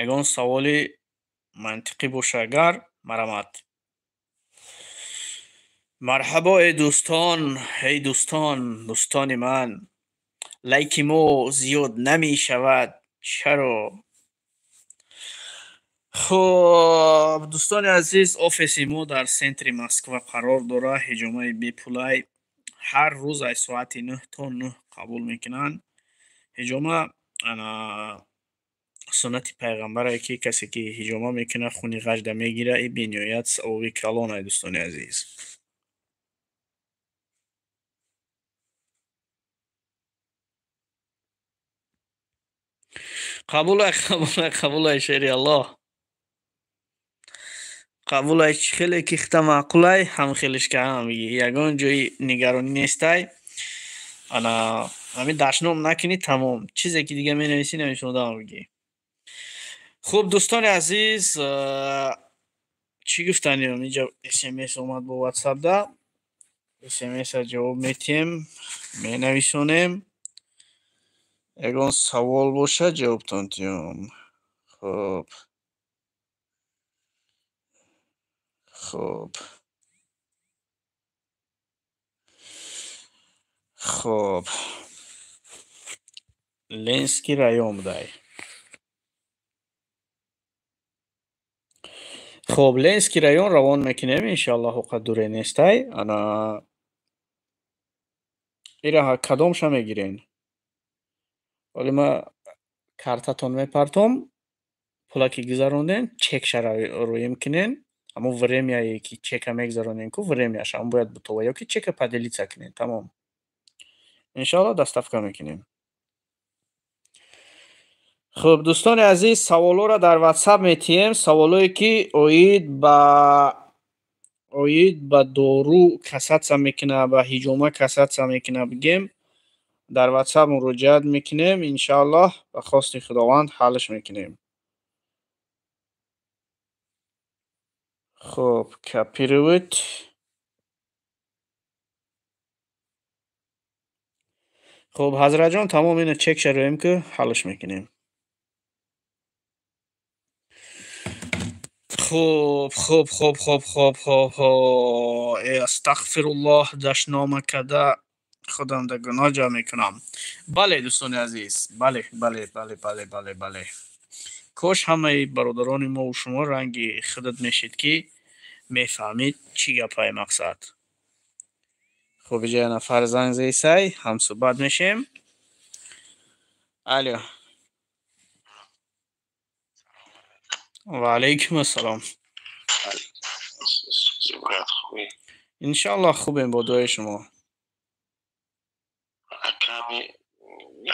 Ягон саволи мантиқӣ боша агар, марамат. Марҳабо, эй дӯстон, эй дӯстон, дӯстони ман. Лайки мо зиёд намешавад. Чаро? Хуб, дӯстони азиз, офиси мо дар центри Москва қарор дорад. Ҳиҷомаи бепулай ҳар рӯз аз соати 9 то 9 қабул мекунанд. Ҳиҷома ана суннати пайғамбаре, ки касе ки ҳиҷома мекунад, хуни ғажда мегирад, и бениҳоят савоби калон, дӯстони азиз. Қабулай, қабулай, қабулай, шери Аллоҳ. Қабулай, чӣ хеле ки хита маъқулай, ҳам хелишка ҳам ягон ҷои нигаронӣ нестай. Ана ҳамин дашном накунӣ, тамом. Чизе ки дига менависӣ, нависодаам бигӣ. Хуб, дӯстони азиз, чӣ гуфтанем? Инҷа СМС омад бо WhatsApp-да. СМС-а ҷавоб метиҳем, менависонем. Ягон савол бошад, ҷавобтон диҳам. Хуб. Хуб. Хуб. Ленинский район будай. Хуб, Ленинский район равон мекунем, иншоаллоҳ, ҳуққа дуре нестай. Ана ира кадомша мегирен? Вале ма картатон мепартом, пула ки гузаронден, чекша рӯем кунен. Ҳамон времяе ки чека мегузаронем ку, времяш ҳам бояд бутова ё ки чека поделиться кунен, тамом. Иншоаллоҳ, доставка мекунем. Хуб, дӯстони азиз, саволҳоро дар WhatsApp метиҳем. Саволое ки оид ба дору касаться мекунад, ба ҳиҷома касаться мекунад, бигем, дар WhatsApp муроҷиат мекунем. Иншоаллоҳ, ба хости Худованд ҳаллш мекунем. Хуб, копировать. Хуб, ҳазратҷон, тамом, ина чекша рӯем ки ҳаллш мекунем. Хуб, хуб, хуб, хуб, хуб, хуб, хуб. Э, астағфируллоҳ, дашнома када худам да гуноҳ ҷамъ мекунам. Бале, дӯстони азиз, бале, бале, бале, бале, бале, бале. Кош ҳамаи бародарони мову шумо ранги худат мешед, ки мефаҳмид чӣ гапае мақсад. Хуб, иҷа як нафар занг зесай, ҳамсӯҳбат мешем. Алё. Ва алайкум ассалом. Иншоаллоҳ, хубем бо дуои шумо. Аками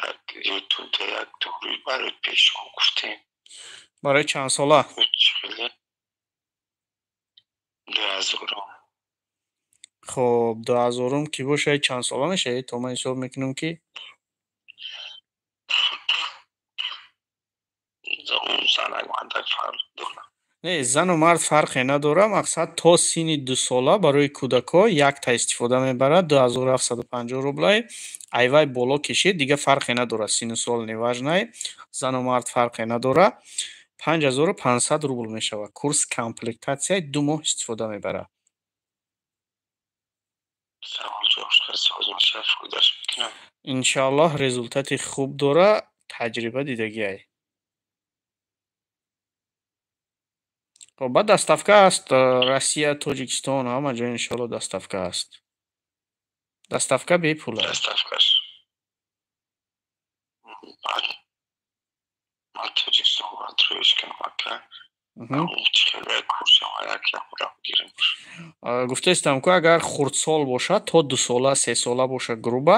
як ютубда як дорӯи барои пешоб гуфтем. Барои чанд сола? Хеле 2000-ум. Хуб, 2000-ум ки бошад, чанд сола мешавад? То ман ҳисоб мекунам ки занак мардак фарқ дорад? Не, зану мард фарқе надорад. Мақсад, то синни 2 сола барои кӯдакҳо якта истифода мебарад, 2750 рублай. Айвай боло кишид, дига фарқе надорад, синну сол неважно, зану мард фарқе надорад. 5500 рубл мешавад. Курс комплектатсияи 2 моҳ истифода мебарад. Савол ҷавоб соз мешавад, фоидаш мекунам. Иншоаллоҳ, результати хуб дора, таҷриба дидагиай. Хоб, баъд доставка аст, Россия, Тоҷикистон, ҳама ҷо иншоаллоҳ доставка аст. Доставка бепул аст. Доставкаш баъд Ман Тоҷикистон бояд рӯиш кунам, ака. Гуфтаистам ку, агар хурдсол бошад, то 2 сола, 3 сола боша, грубо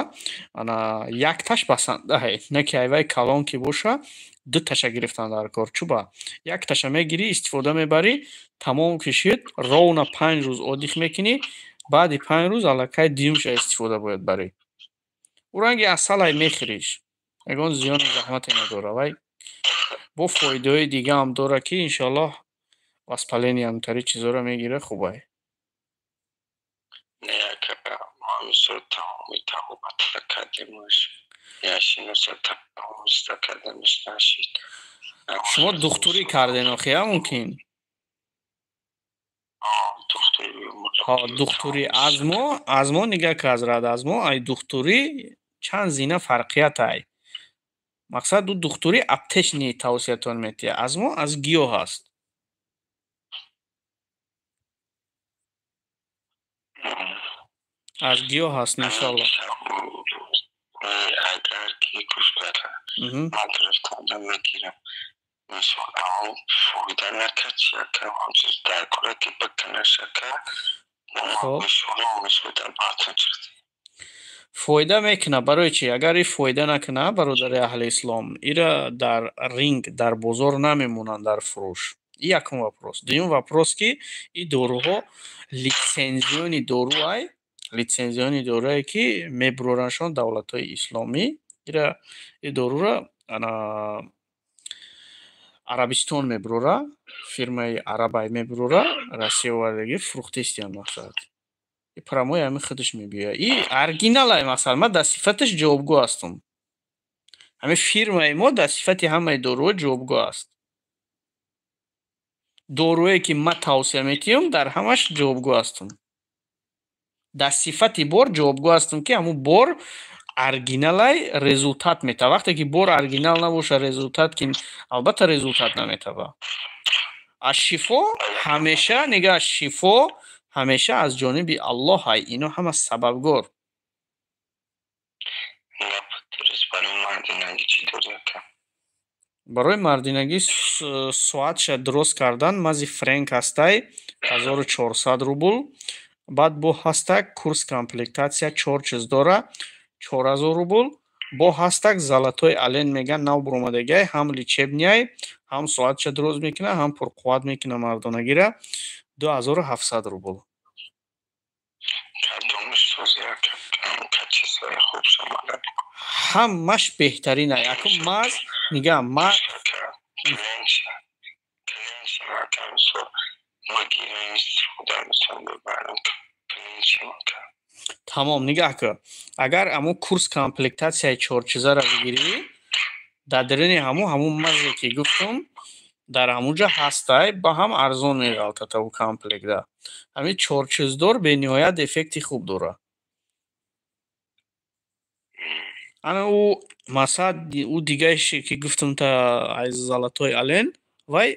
ана якташ басандаҳе, не ки айвай калон ки боша, дуташа гирифтан дар кор. Чуба якташа мегирӣ, истифода мебарӣ, тамом кишид, ровно 5 рӯз отдых мекунӣ, баъди 5 рӯз аллакай дуюмша истифода бояд барӣ. Ӯ ранги асалай мехӯриш, ягон зиёну заҳмате надора. Вай бо фоидаҳои дигаам дорад, ки иншоаллоҳ воспаление ҳамтари чизоро мегира, хубай. Не, ака, мо мисол тамоми табобата кардемаш, яшиноса тамомиста кардемаш, нашид. Шумо духтурӣ карден охи, мумкин? Ҳо, духтурӣ аз мо нигаҳ ки, ҳазрат, аз мо ай духтурӣ чанд зина фарқият ай. Мақсад, ӯ духтурӣ аптечный тавсиятон метиҳад, аз мо аз гиёҳ аст. Аз гиёҳ аст, иншоаллоҳ. Агар ки гӯш кара, ман гирифтанда мегирам, мисол, аммо фоида накард чи, ака? Ҳамчиз дар кора ки бикунаш, ака. Мисол, дар батн чиз. Фоида мекунад. Барои чӣ? Агар и фоида накунад, бародари аҳли ислом, ира дар рынок, дар бозор намемонанд дар фурӯш. И якум вопрос. Дуюм вопрос, ки и доруҳо лицензионный доруай, лицензионный доруае, ки мебурораншон давлатҳои исломӣ. Ира и дорура ана Арабистон мебурора, фирмаи арабай мебурора, Россия овардагӣ фурӯхтестиям. Мақсад, и прямой ҳамин худаш мебиёяд, и оригиналай. Мақсад, ман дар сифаташ ҷавобгӯ ҳастам. Ҳамин фирмаи мо дар сифати ҳамаи доруҳо ҷавобгӯ аст. Доруе ки ман тавсия метиҳам, дар ҳамаш ҷавобгӯ ҳастам. Дар сифати бор ҷавобгӯ ҳастам, ки ҳамун бор оригиналай, результат метавад. Вақте ки бор оригинал набоша, результат ки албатта результат наметавад. А шифо ҳамеша, нигаҳ, шифо ҳамеша аз ҷониби Аллоҳ ай, ино ҳама сабабгор. Дуруст, барои мардинагӣ чӣ дорӣ, ака? Барои мардинагӣ соатша дуруст кардан, мази Френк ҳастай, 1400 рубл. Баъд бо ҳастак курс комплектация, чор чиз дора, 4000 рубл. Бо ҳастак золотой олень меган, нав буромадагиай, ҳам лечебный ай, ҳам соатша дуруст мекунад, ҳам пурқувват мекунад мардонагира, 2700 рубл. Кадомаш сози, ака? Качествои хуб шомада. Ҳамаш беҳтарин ай. Акун маз нигаҳ ма Кленчи, ака, мисол, ма гирем, истифода, мисол, мебарам кленчи, ака. Тамом, нигаҳ кун, агар ҳамун курс комплектацияи чорчизаро бигирӣ, дар даруни ҳамун мазе ки гуфтум, дар ҳамунҷа ҳастай, ба ҳам арзон меғалтад ӯ комплекта. Ҳамин чорчиздор бениҳоят эффекти хуб дорад. Ана ӯ масалан, ӯ дигаеше ки гуфтум, та аз золотой олень вай.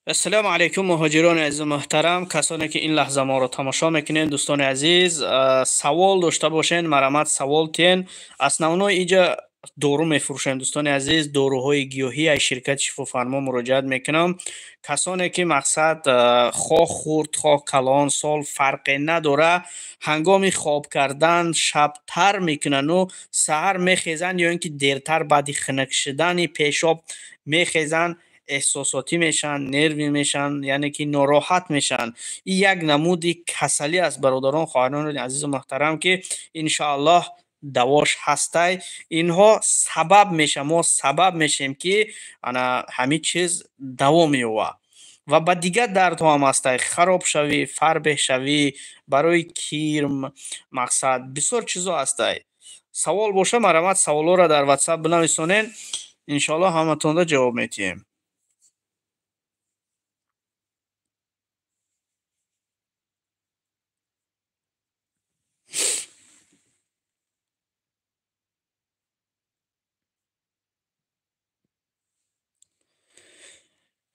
Ассалому алайкум, муҳоҷирони азизу муҳтарам, касоне ки ин лаҳза моро тамошо мекунед. Дӯстони азиз, савол дошта бошен, марҳамат, савол тиҳен. Основной иҷа дору мефурӯшем, дӯстони азиз, доруҳои гиёҳӣ. Аз ширкати Шифофармо муроҷиат мекунам. Касоне ки, мақсад, хоҳ хурд, хоҳ калон сол, фарқе надора, ҳангоми хоб кардан шаб тар мекунану саҳар мехезанд ё ин ки дертар баъди хунук шудани пешоб мехезанд, эҳсосотӣ мешаванд, нервӣ мешаванд, яъне ки нороҳат мешаванд. Ин як намуди касалӣ аст, бародарон, хоҳарони азизу муҳтарам, ки иншоаллоҳ давош ҳастай. Инҳо сабаб мешаванд, мо сабаб мешавем, ки ана ҳамин чиз даво меёбад. Ва ба дигар дардҳо ҳам ҳастай: харобшавӣ, фарбеҳшавӣ, барои кирм, мақсад, бисёр чизо ҳастай. Савол боша, марҳамат, саволҳоро дар WhatsApp бинависонед, иншоаллоҳ ҳаматонда ҷавоб медиҳем.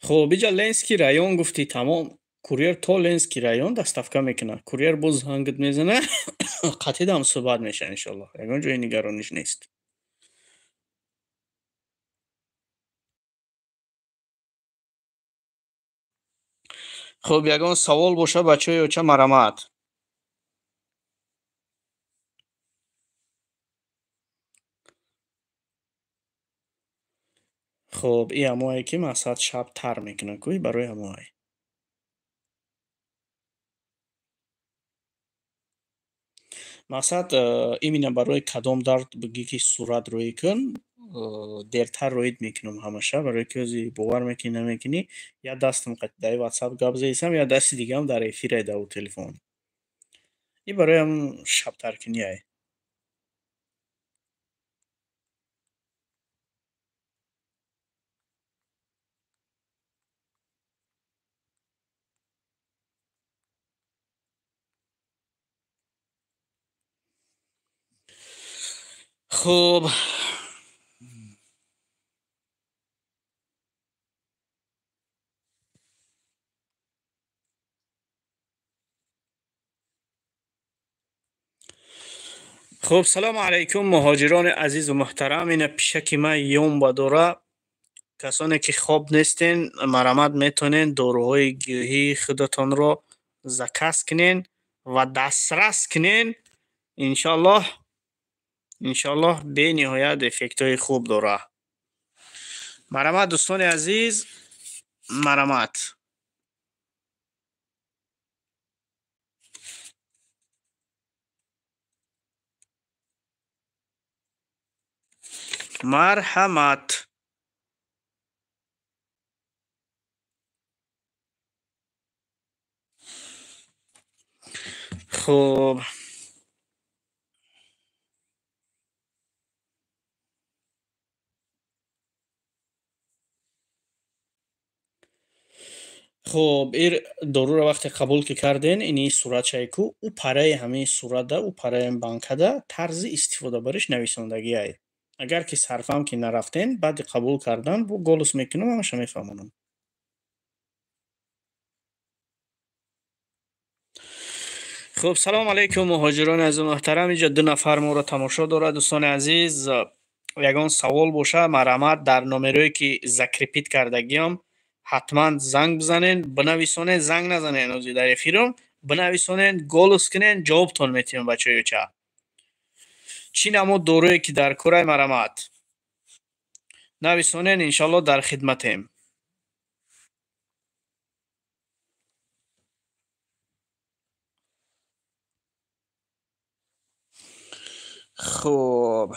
Хуб, иҷа Ленский район гуфтӣ, тамом, курьер то Ленский район доставка мекунад. Курьер боз зангит мезанад, қатъидам суҳбат мешавад, иншоаллоҳ, ягон ҷои нигарониш нест. Хуб, ягон савол боша, бачаҳои оча, марҳамат. Хуб, и ҳамое ки, мақсад, шаб тар мекунад ку, барои ҳамоай. Мақсад, именно барои кадом дард бигӣ, ки сурат рӯӣ кун, дертар роид мекунам ҳамаша, барои ки ози бовар мекунӣ, намекунӣ, як дастам дар WhatsApp гап заисам, як дасти дигаам дар эфире дар телефон. И барои ҳамн шабтаркуниай. Хуб, салому алайкум, муҳоҷирони азизу муҳтарам. Ина пишаки ман ёмба дора. Касоне ки хоб нестен, марҳамат, метавонед доруҳои гиёҳии худатонро заказ кунен ва дастрас кунен. Иншоаллоҳ, бениҳоят эффектҳои хуб дора. Марҳамат, дӯстони азиз, марҳамат. Марҳамат. Хуб, ир доруро вақте қабул ки карден, ини суратшае ку, ӯ параи ҳамин суратда, ӯ параи банкада тарзи истифодабариш нависондагиай. Агар ки сарфам ки нарафтен, баъди қабул кардан бо голос мекунам, ҳамаша мефаҳмонам. Хуб, салому алайкум, муҳоҷирони азизу муҳтарам. Инҷа ду нафар моро тамошо дорад. Дӯстони азиз, ягон савол боша, марҳамат, дар номерое ки закрепить кардагиам ҳатман занг бизанед, бинависонед. Занг назанед ози дар эфирам, бинависонед, голос кунед, ҷавобтон метиҳам, бачаҳои оча. Чӣ намуд доруе ки дар корай, марҳамат, нависонед, иншоаллоҳ дар хидматем. Хуб,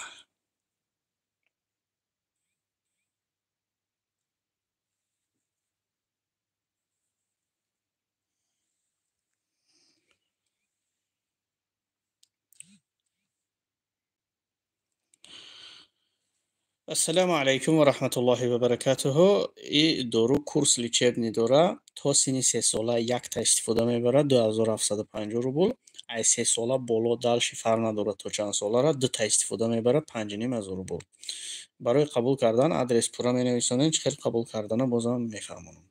ассалому алайкум ва раҳматуллоҳи ва баракатуҳу. И дору курс лечебный дора, то синни 3 сола якта истифода мебарад, 2750 рубл. Ай 3 сола боло, дальше фарқ надорад то чанд солара, дута истифода мебарад, 5500 рубл. Барои қабул кардан адрес пурра менависонед, чӣ хел қабул кардана бозам мефаҳмонам.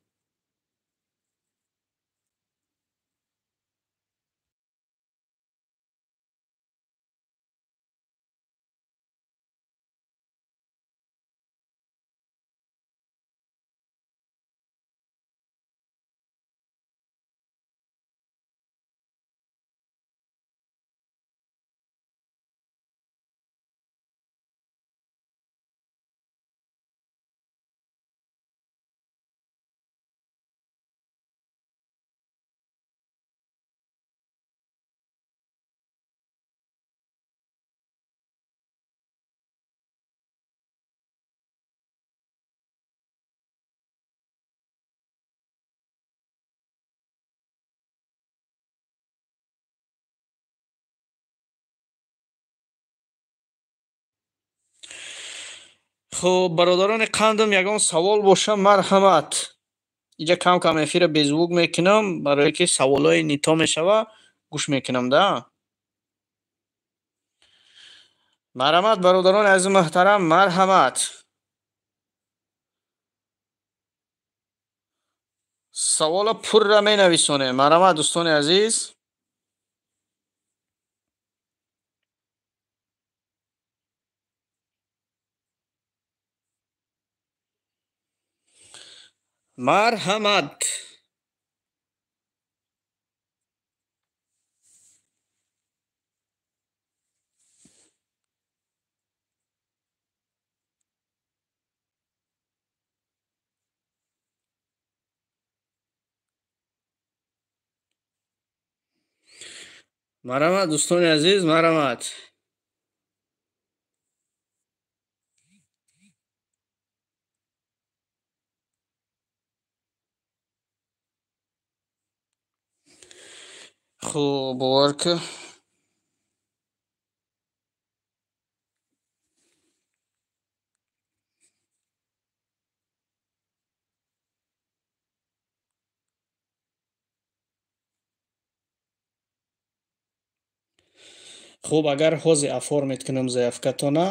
Хуб, бародарони қандам, ягон савол боша, марҳамат. Инҷа кам-кам эфира безвук мекунам, барое ки саволҳои нито мешава, гӯш мекунам да. Марҳамат, бародарони азизи муҳтарам, марҳамат. Савола пурра менависонем. Марҳамат, дӯстони азиз. Марҳамат. Марҳамат, дӯстони азиз, марҳамат. Хуб, бовар ки хуб, агар ҳозир оформить кунам заявкатона,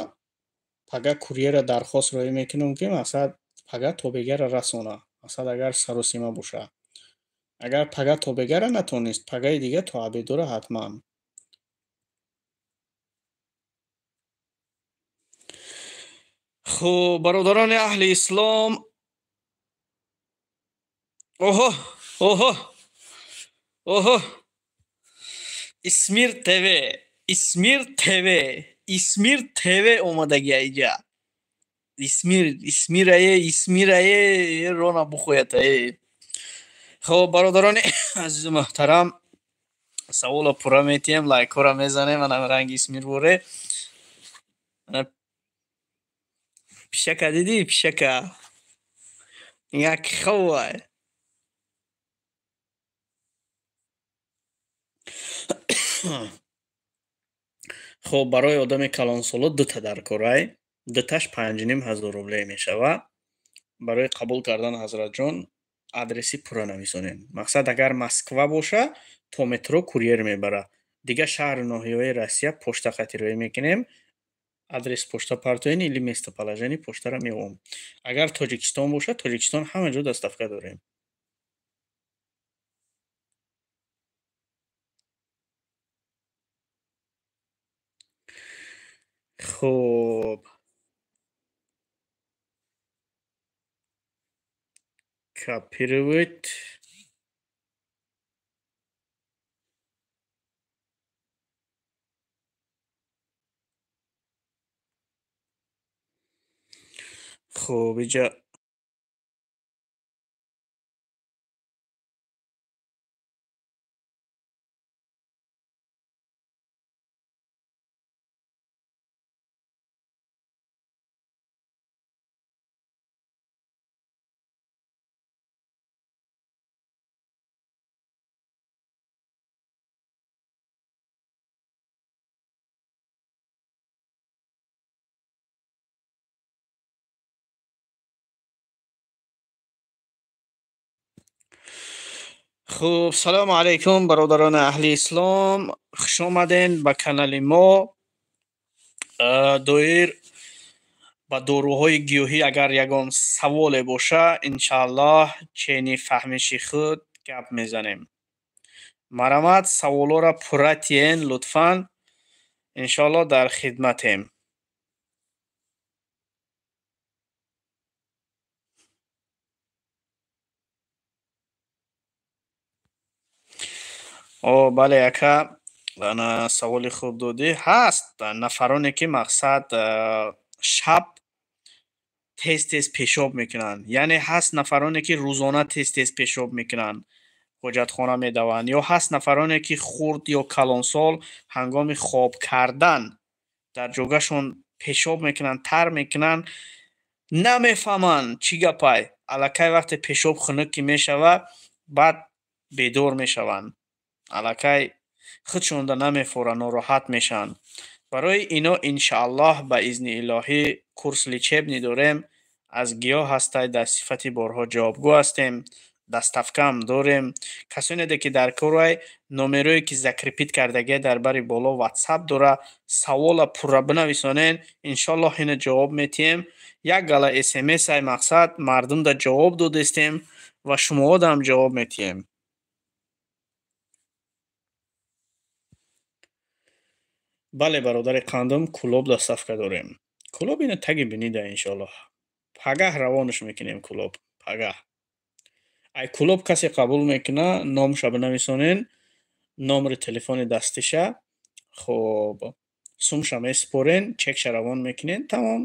пага курьера дархост роӣ мекунам, ки мақсад пага тобегара расона. Мақсад агар саросима боша. Агар пага тобегара натонист, пагаи дига то обедора ҳатман. Хуб, бародарони аҳли ислом. Оҳо, оҳо, оҳо. Исмир ТВ, Исмир ТВ, Исмир ТВ омадагия иҷа. Исмир, Исмирае, Исмирае, рона бухоятае. Хуб, бародарони азизу муҳтарам, саволо пурра метиҳем, лайкҳоро мезанем, ана ранги Исмир боре. Ана пишака дидӣ, пишака. Як ховай. Хуб, барои одами калонсоло дута даркорай. Дуташ 5500 рубле мешава. Барои қабул кардан ҳазратҷон адреси пурра нависонем. Мақсад агар Москва боша, то метро курьер мебара. Дигар шаҳру ноҳияҳои Россия почта хатироӣ мекунем. Адрес почта партоен или местоположение почтаро меовам. Агар Тоҷикистон боша, Тоҷикистон ҳама ҷо доставка дорем. Хуб. Копировать. Хуб, иҷа хуб, салому алайкум, бародарони аҳли ислом, хуш омаден ба канали мо. Доир ба доруҳои гиёҳӣ агар ягон саволе боша, иншааллоҳ чени фаҳмиши худ гап мезанем. Марҳамат, саволҳоро пурра тиен лутфан, иншоаллоҳ дар хидматем. О, бале, ака, ана саволи хуб додӣ. Ҳаст нафароне ки мақсад шаб тез-тез пешоб мекунанд. Яъне ҳаст нафароне ки рӯзона тез-тез пешоб мекунанд, ҳоҷатхона медаванд. Ё ҳаст нафароне ки хурд ё калонсол ҳангоми хоб кардан дар ҷогашон пешоб мекунанд, тар мекунанд, намефаҳманд чӣ гапай. Аллакай вақте пешоб хунук ки мешавад, баъд бедор мешаванд. Аллакай худшонда намефоранд, нороҳат мешаванд. Барои ино иншааллоҳ ба изни илоҳӣ курс лечебный дорем, аз гиёҳ ҳастай, дар сифати борҳо ҷавобгӯ ҳастем, доставкаам дорем. Касоне ки дар корай, номерое ки закрепить кардагия дар бари боло ватсап дора, савола пурра бинависонен, иншоаллоҳ ина ҷавоб метиҳем. Як гала смс-ай мақсад мардумда ҷавоб додестем ва шумоҳодаам ҷавоб метиҳем. Бале, бародари қандум, Кӯлоб доставка дорем. Кӯлоб ина таги бинида, иншоаллоҳ. Пагаҳ равонаш мекунем Кӯлоб, пагаҳ. Ай Кӯлоб касе қабул мекуна, номша бинависонен, номери телефони дастиша, хоб, сумша месупорен, чекша равон мекунен, тамом.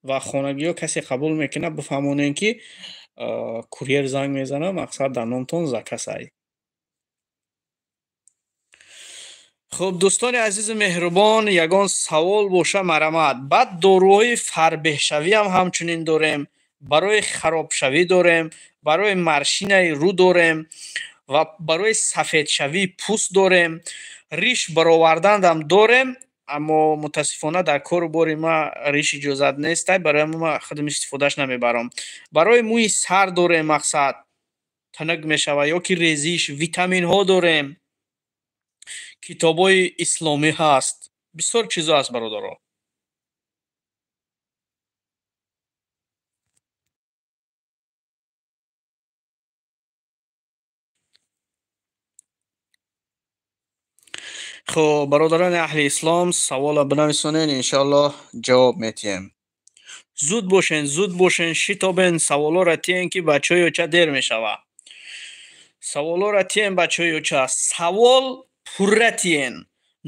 Ва хонагиҳо касе қабул мекуна, бифаҳмонен, ки курьер занг мезана, мақсад дар номтон заказ ай. Хуб, дӯстони азизу меҳрубон, ягон савол боша, марамат. Баъд доруҳои фарбеҳшавиам ҳамчунин дорем, барои харобшавӣ дорем, барои морщинаи рӯ дорем ва барои сафедшавии пӯст дорем, риш баровардандам дорем, аммо мутаассифона дар кору бори ма риш иҷозат нестай, барои ҳамин ма худам истифодааш намебарам. Барои мӯи сар дорем, мақсад тунук мешавад ё ки резиш, витаминҳо дорем, китобҳои исломӣ ҳаст, бисёр чизо ҳаст, бародаро. Хуб, бародарони аҳли ислом, савола бинависонен, иншоаллоҳ ҷавоб метиҳем. Зуд бошен, зуд бошен, шитобен, саволҳоро тиҳен, ки бачаҳои оча дер мешавад. Саволҳоро тиҳен, бачаҳои оча, савол пурра тиҳен.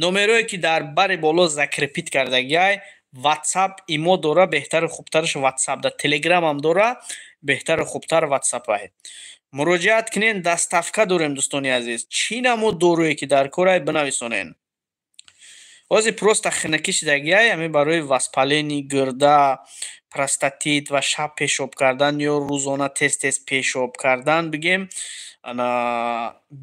Номерое ки дар бари боло закрепить кардагиай, ватсап, имо дора, беҳтару хубтараш ватсап, дар телеграмам дора, беҳтару хубтар ватсапай. Муроҷиат кунен, доставка дорем, дӯстони азиз. Чӣ намуд доруе ки дар корай, бинависонен. Ҳозир просто хинакӣ шидагиай, ҳамин барои воспаление гурда, простатит ва шаб пешоб кардан ё рӯзона тез-тез пешоб кардан бигем, ана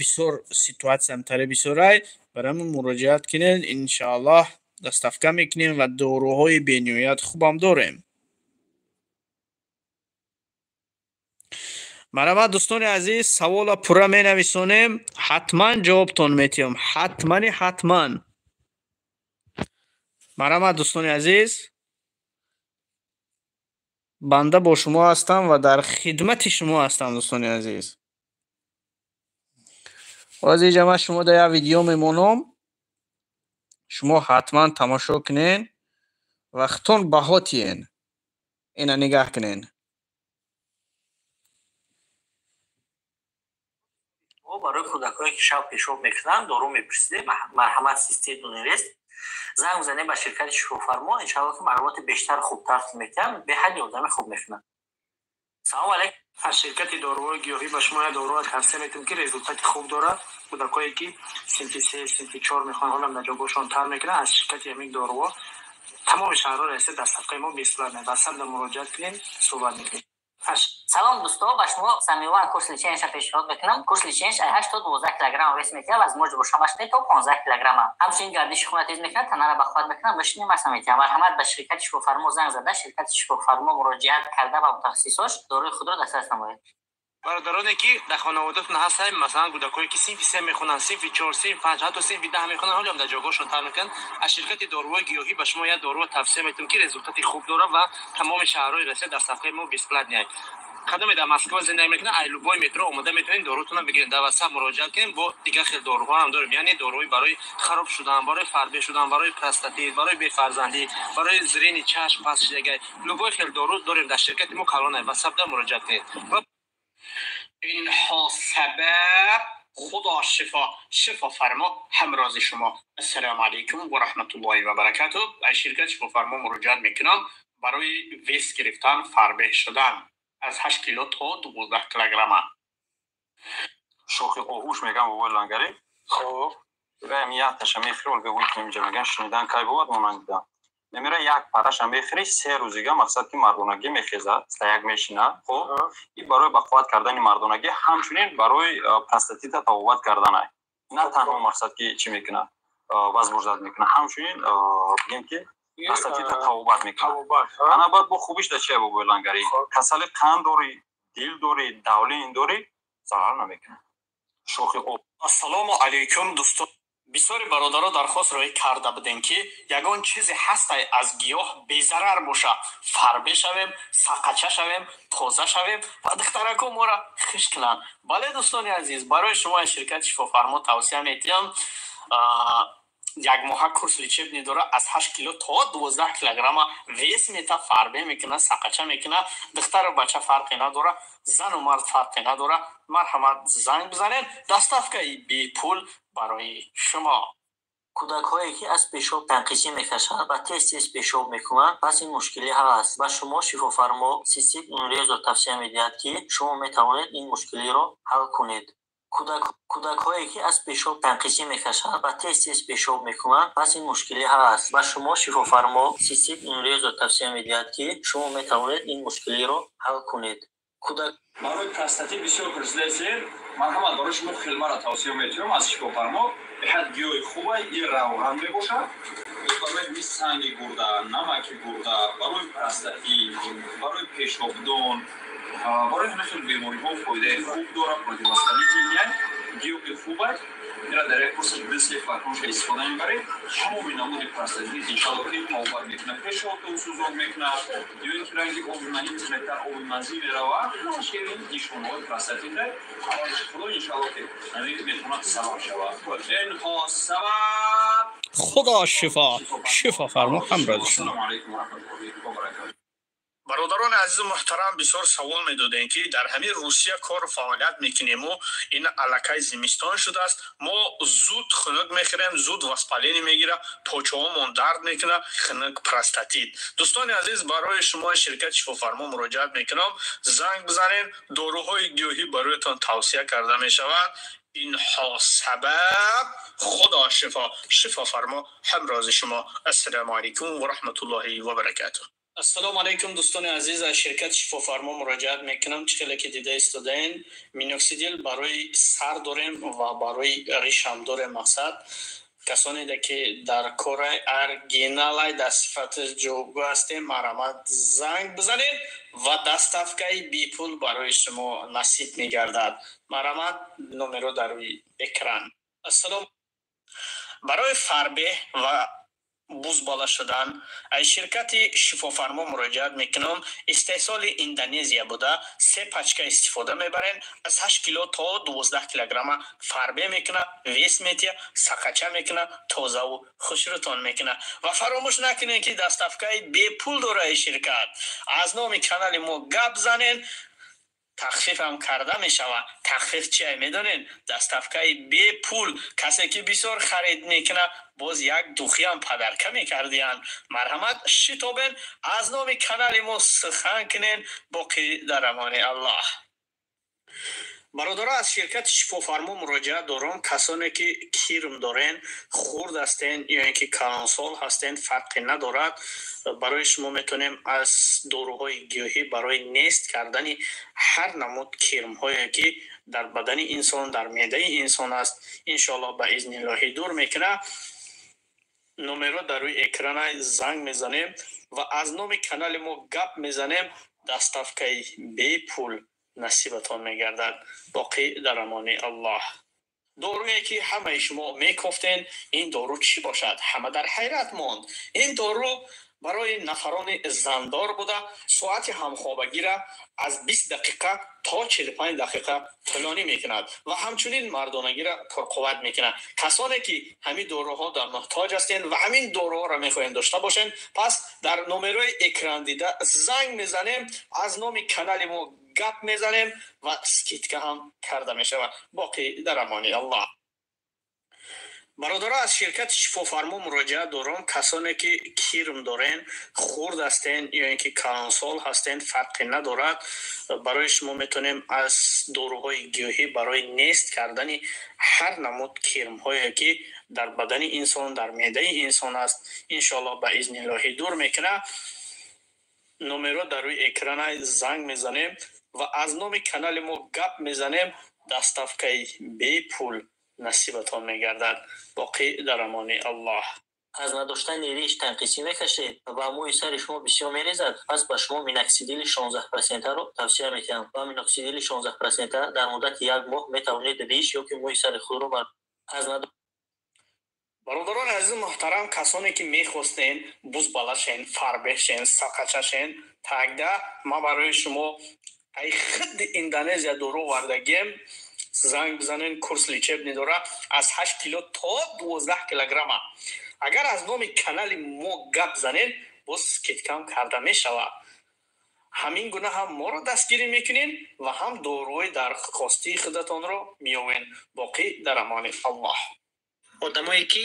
бисёр ситуатсиям таре бисёрай, барои ҳамин муроҷиат кунед, иншоаллоҳ доставка мекунем ва доруҳои бениҳоят хубам дорем. Марҳамат, дӯстони азиз, савола пурра менависонем, ҳатман ҷавобтон метиҳам, ҳатмани ҳатман. Марҳамат, дӯстони азиз, банда бо шумо ҳастам ва дар хидмати шумо ҳастам, дӯстони азиз. Ҳозир инҷа ман шумо дар як видео мемонам, шумо ҳатман тамошо кунен ва худтон баҳо тиҳен. Ина нигаҳ кунен. Барои кӯдакое ки шаб пешоб мекунанд, дору мепурсидем, марҳамат, систед универс занг бизанем ба ширкати Шифофармо, иншоалло ки маълумоти бештар хубтар метиҳам, беҳад ёрдами хуб мекунанд. Салому алайкум. Аз ширкати доруҳои гиёҳӣ ба шумо як доруро тавсия метиҳем, ки результати хуб дорад. Кӯдакое ки синфи се, синфи чор мехонанд, ҳолам дар ҷойгоҳшон тар мекунанд, аз ширкати ҳамин доруҳо тамоми шаҳрҳои Россия доставкаи мо бесплатна. Ватсап муроҷиат кунем, суҳбат мекунем. Салом, дӯсто, ба шумо Самиван курс леченияша пешниҳод мекунам. Курс леченияш ай 8 то 12 килограмм вес метиҳад, возможно бошамаш не то 15 килограмма. Ҳамчунин гардиши хуна тез мекунад, танара бахват мекунад, мышечный масса метиҳад. Марҳамат, ба ширкати Шифофармо занг зада, ширкати Шифофармо муроҷиат карда, ба мутахассисош доруи худро дастрас намоед. Бародароне ки дар хонаводатон ҳастанд, масалан кӯдакое ки синфи се мехонанд, синфи чор, синфи панҷ, ҳатто синфи 10 мехонанд, ҳолиам дар ҷойгоҳшон тар мекунанд, аз ширкати доруҳои гиёҳӣ ба шумо як доруро тавсия метиҳем, ки результати хуб дорад ва тамоми шаҳрҳои Россия доставкаи мо бесплатный. Кадоме дар Москва зиндагӣ мекунад, ай любой метро омода метавонед дорутонро бигиред. Дар ватсап муроҷиат кунед. Бо дигар хел доруҳо ҳам дорем, яъне доруҳои барои хароб шудан, барои фарбе шудан, барои простатит, барои бефарзандӣ, барои зрение чашм паст шудагай, любой хел дору дорем дар ширкати мо калонай. Ватсапда муроҷиат кунед. Ва инҳо сабаб худо шифо шифофармо ҳамрози шумо. Ассалому алайкум ва раҳматуллоҳи ва баракатуҳ. Аз ширкат Шифофармо муроҷиат мекунам барои вес гирифтан, фарбеҳ шудан аз 8 кило то 12 килограмма. Шохи оҳуш мегам, бобои лангари. Хуб. Гаем якташа мехӯри, ол бегӯй ки инҷа меган шунидан кай бувад монандида. Мемира, як параша мехӯри, 3 рӯзига мақсад ки мардонагӣ мехезад, як мешина. Хуб, и барои бақувват кардани мардонагӣ, ҳамчунин барои простатита табобат карданай. На танҳо мақсад ки чӣ мекунад. Возбуждать мекунад, ҳамчунин бигем, ки простатита табобат мекунад. Ана баъд бо хубиш да чия, бобои Лангарӣ? Касали қанд дорӣ, дил дорӣ, давление дорӣ, зарар намекунад шохи об. Ассалому алайкум, дӯстон! Бисёри бародаро дархост роҳӣ карда будем, ки ягон чизе ҳастай, аз гиёҳ безарар боша, фарбе шавем, сақача шавем, тоза шавем ва духтарако моро хиш кунанд. Бале, дӯстони азиз, барои шумо аз ширкати Шифофармо тавсия метиҳам. Якмоҳа курс лечебный дора, аз 8 кило то 12 килограмма вес мета, фарбе мекуна, сақача мекуна. Духтару бача фарқе надора, зану мард фарқе надора. Марҳамат, занг бизанед, доставкаи бепул барои шумо. Кӯдакҳое, ки аз пешоб танқисӣ мекашанд ва тез-тез пешоб мекунанд, пас ин мушкилӣ ҳал аст. Ба шумо Шифофармо цистит Нурезро тавсия медиҳад, ки шумо метавонед ин мушкилиро ҳал кунед. Кӯдакҳое, ки аз пешоб танқисӣ мекашанд ва тез-тез пешоб мекунанд, пас ин мушкилӣ ҳал аст. Ба шумо Шифофармо цистит Нурезро тавсия медиҳад, ки шумо метавонед ин мушкилиро ҳал кунед. Барои простатит бисёр пурсидаистед. Марҳамат, барои шумо хилмаро тавсия метиҳам аз Шифофармо. Беҳад гиёҳи хуба, ин равған мебошад. Барои ҳамин санги гурда, намаки гурда, барои простатит, барои пешобдон, барои ҳама хел бемориҳо фоидаи хуб дорад. Противовоспалительный гиёҳи хуб аст. Ира дар як курси ду, се флаконша истифода мебаред, тамоми намуди простатит, иншалло, ки табобат мекунад. Пешобтон сӯзон мекунад ё ин ки ранги оби манӣ тирактар оби мазӣ меравад, ҳамаш ин нишонаҳои простатита. Аввалиш худо, иншалло, ки ҳамин метавонад сабаб шавад. Инҳо сабаб. Худо шифо, шифо фармо ҳамрози шумо. Ассалому алайкум ва раҳматуллоҳи ва баракатуҳ. Бародарони азизу муҳтарам, бисёр савол медодем, ки дар ҳамин Русия кору фаъолият мекунему ин аллакай зимистон шудааст, мо зуд хунук мехӯрем, зуд воспаление мегира, почаҳомон дард мекунад, хунук, простатит. Дӯстони азиз, барои шумо ширкати Шифофармо муроҷиат мекунам. Занг бизанед, доруҳои гиёҳӣ бароятон тавсия карда мешавад. Инҳо сабаб. Худо шифо, шифо фармо ҳамрози шумо. Ассалому алайкум ва раҳматуллоҳи ва баракатуҳ. Ассалому алайкум, дӯстони азиз! Аз ширкати Шифофармо муроҷиат мекунам. Чӣ хеле ки дида истодаен, миноксидил барои сар дорем ва барои ришам дорем. Мақсад, касоне ки дар кораи оригиналай, дар сифати ҷавобгӯ ҳастем, марҳамат, занг бизанед ва доставкаи бепул барои шумо насиб мегардад. Марҳамат, номеро дар рӯи экран. Ассалом, барои фарбеҳ ва бузбала шудан аз ширкати Шифофармо муроҷиат мекунам. Истеҳсоли Индонезия буда, се пачка истифода мебарем, аз 8 кило то 12 килограмма фарбе мекунад, вес метия, сақача мекунад, тозаву хушрӯтон мекунад. Ва фаромӯш накунед, ки доставкаи бепул дораи ширкат. Аз номи канали мо гап занен, тахфифам карда мешавад. Тахфиф чия, медонед? Доставкаи бепул. Касе ки бисёр харид мекунад, боз як духиам подарка мекардиянд. Марҳамат, шитобен, аз номи канали мо сухан кунен. Боқӣ дар амони Аллоҳ. Бародаро, аз ширкати Шифофармо муроҷиат дорам. Касоне ки кирм дорен, хурд ҳастен ё ин ки калонсол ҳастен, фарқе надорад, барои шумо метавонем аз доруҳои гиёҳӣ барои нест кардани ҳар намуд кирмҳое, ки дар бадани инсон, дар меъдаи инсон аст, иншоаллоҳ, ба изни илоҳӣ дур мекунад. Номеро дар рӯи экрана, занг мезанем ва аз номи канали мо гап мезанем, доставкаи бепул насибатон мегардад. Боқӣ дар амони Аллоҳ. Доруе ки ҳамаи шумо мекофтен, ин дору чӣ бошад? Ҳама дар ҳайрат монд. Ин дору барои нафарони зандор буда, соати ҳамхобагира аз 20 дақиқа то 45 дақиқа тӯлонӣ мекунад ва ҳамчунин мардонагиро пурқувват мекунад. Касоне ки ҳамин доруҳо дар муҳтоҷ ҳастед ва ҳамин доруҳоро мехоҳем дошта бошем, пас дар номерои экран дида занг мезанем, аз номи канали мо гап мезанем ва скидка ҳам карда мешавад. Боқӣ дар амони Аллоҳ. Бародаро, аз ширкати Шифофармо муроҷиат дорам. Касоне ки кирм дорен, хурд ҳастен ё ин ки калонсол ҳастен, фарқе надорад, барои шумо метавонем аз доруҳои гиёҳӣ барои нест кардани ҳар намуд кирмҳое, ки дар бадани инсон, дар меъдаи инсон аст, иншоаллоҳ, ба изни илоҳӣ дур мекунад. Номеро дар рӯи экрана, занг мезанем ва аз номи канали мо гап мезанем, доставкаи бепул Насибатон мегардад. Боқӣ дар амони Аллоҳ. Аз надоштани риш танқисӣ мекашед ва мӯи сари шумо бисёр мерезад, пас ба шумо миноксидили 16%-ро тавсия метиҳам. Ва миноксидили 16% дар муддати як моҳ метавонед риш ё ки мӯи сари худро аз Бародарони азизу муҳтарам, касоне ки мехостен бузбалашен, фарбешен, сақачашен, тогда ман барои шумо ай худди Индонезия дору овардагием. Занг бизанен, курс лечебный дора, аз 8 кило то 12 килограмма. Агар аз номи канали мо гап занен, боз скидка м карда мешавад. Ҳамин гуна ҳам моро дастгирӣ мекунед ва ҳам доруҳои дархостии худатонро меёвед. Боқӣ дар амони Аллоҳ. Одамое ки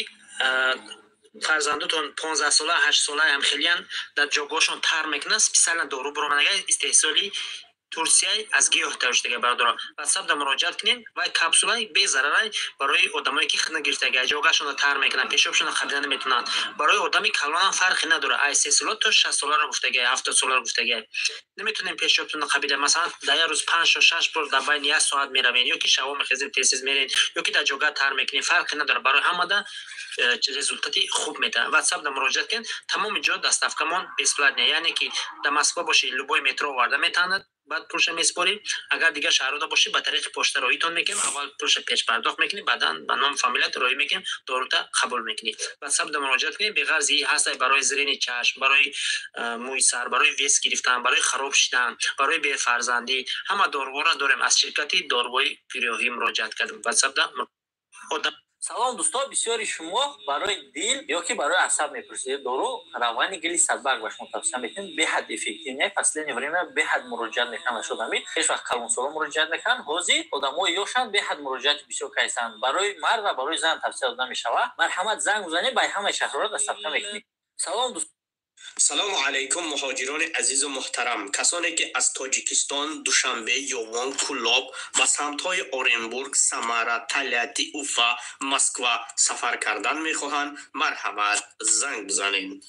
фарзандотон 15-сола, 8-сола ҳам хелиян, дар ҷогоҳшон тар мекунанд, специально дору биромадага, истеҳсоли Турсия, аз гиёҳ тайёр шудага. Бародаро, ватсапда муроҷиат кунед. Вай капсулай безарарай барои одамое ки хина гирифтага, ҷогашонро тар мекунанд, пешобшонро қабида наметавонанд. Барои одами калонам фарқе надорад, ай 3 сола то 60 соларо гуфтага, 70 соларо гуфтага. Наметонем пешобтонро қабида, масалан, дар як рӯз панҷ то шаш бор дар байни як соат меравем, ё ки шаво мехезем, тез мерем, ё ки дар ҷога тар мекунем, фарқе надорад, барои ҳамада результати хуб медиҳад. Ватсапда муроҷиат кунед. Тамоми ҷо доставка мон бесплатная, яъне ки дар Москва боши, любой метро оварда метавонад, баъд пулша месупорӣ. Агар дигар шаҳрҳода бошӣ, ба тариқи почта роҳитон мекунем, аввал пулша пешпардохт мекунӣ, баъдан ба номи фамилият роҳӣ мекунем, дорута қабул мекунӣ. Ватсапда муроҷиат кунед. Беғарзи ҳастай барои зрени чашм, барои мӯи сар, барои вес гирифтан, барои хароб шидан, барои бефарзандӣ, ҳама доруҳоро дорем. Аз ширкати доруҳои гиёҳӣ муроҷиат кардем ватсапда. Салом, дӯсто! Бисёри шумо барои дил ё ки барои асаб мепурсед дору. Равғани гили садбарг ба шумо тавсия метиҳем, беҳад эффективный. Последнее время беҳад муроҷиат мекунанд нашуд ҳамин. Пеш вақт калонсоло муроҷиат мекунанд, ҳозир одамои ёшанд беҳад муроҷиати бисёр кайсанд. Барои мард ва барои зан тавсия дода мешавад. Марҳамат, занг бизанед, ба ҳамаи шаҳрҳоро доставка мекунем. Салом, дӯст. Салому алайкум, муҳоҷирони азизу муҳтарам, касоне ки аз Тоҷикистон, Душанбе, Ёвон, Кӯлоб ба самтҳои Оренбург, Самара, Тольятти, Уфа, Москва сафар кардан мехоҳанд, марҳамат, занг бизанед.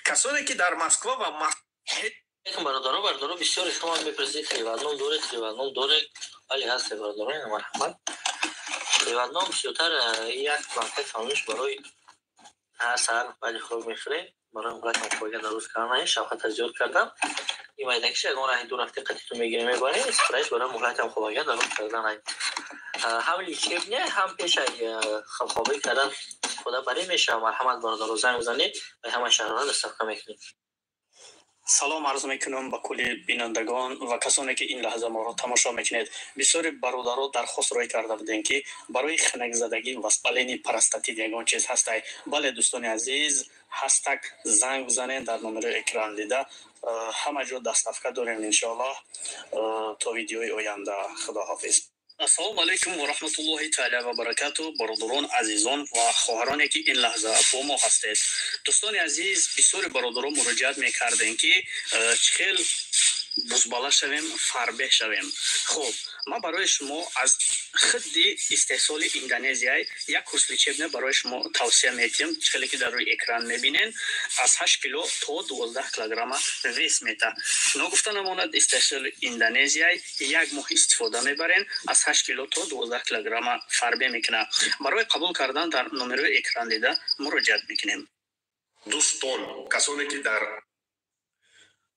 Касоне ки дар Москва ва Бародаро, бародаро, бисёре шумо мепурсед: три в одном доред, три в одном доред? Вале ҳасте, бародаро, марҳамат. Три в одном бисёртар як банкаи фаҳмиш барои ҳар саҳар баъди хӯрок мехӯрем, барои муҳлатам фоида дароз кардан, шавқата зиёд кардан. Ин майдакиш ягон раҳи дур рафти, қатиту мегирем, мебарем. Спрейш барои муҳлатам хобага дароз кардан, ҳам лечебный, ҳам пешай хобӣ кардан истифода барӣ мешавад. Марҳамат, бародаро, занг бизанед, ба ҳама шаҳрҳо доставка мекунем. Салом арз мекунам ба кулли бинандагон ва касоне ки ин лаҳза моро тамошо мекунед. Бисёри бародаро дархост рӯй карда будем, ки барои ханакзадагӣ, воспаление, простатит ягон чиз ҳастай. Бале, дӯстони азиз, ҳастак. Занг бизанед дар номерои экран дида. Ҳама ҷо доставка дорем, иншоаллоҳ. То видеои оянда, худоҳофиз. Ассалому алайкум ва раҳматуллоҳи таала ва баракату, бародарон, азизон ва хоҳароне ки ин лаҳза бо мо ҳастед. Дӯстони азиз, бисёри бародарон муроҷиат мекардем, ки чӣ хел бузбала шавем, фарбеҳ шавем. Хуб, ман барои шумо аз худди истеҳсоли Индонезия як курс лечебный барои шумо тавсия метиҳам. Хеле ки дар рӯи экран мебинен, аз 8 кило то 12 килограмма вес мета. Ногуфта намонад, истеҳсоли Индонезия, як моҳ истифода мебарен, аз 8 кило то 12 килограмма фарбе мекунад. Барои қабул кардан дар номерои экран дида муроҷиат мекунем. Дӯстон, касоне ки дар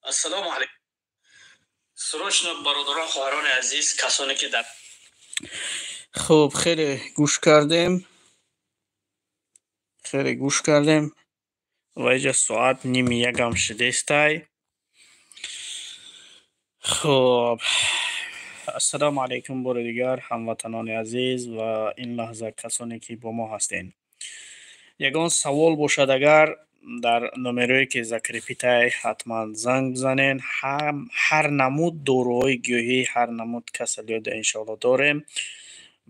Ассалому алайкум. Срочно, бародарон, хоҳарони азиз, касоне ки дар Хуб, хеле гӯш кардем, хеле гӯш кардем ва иҷа соат ними якам шудестай. Хуб, ассалому алайкум бори дигар, ҳамватанони азиз ва ин лаҳза касоне ки бо мо ҳастед. Ягон савол бошад агар, дар номерое ки закрепить ай, ҳатман занг бизанед. Ҳар намуд доруҳои гиёҳӣ, ҳар намуд касалиёда, иншоалло, дорем.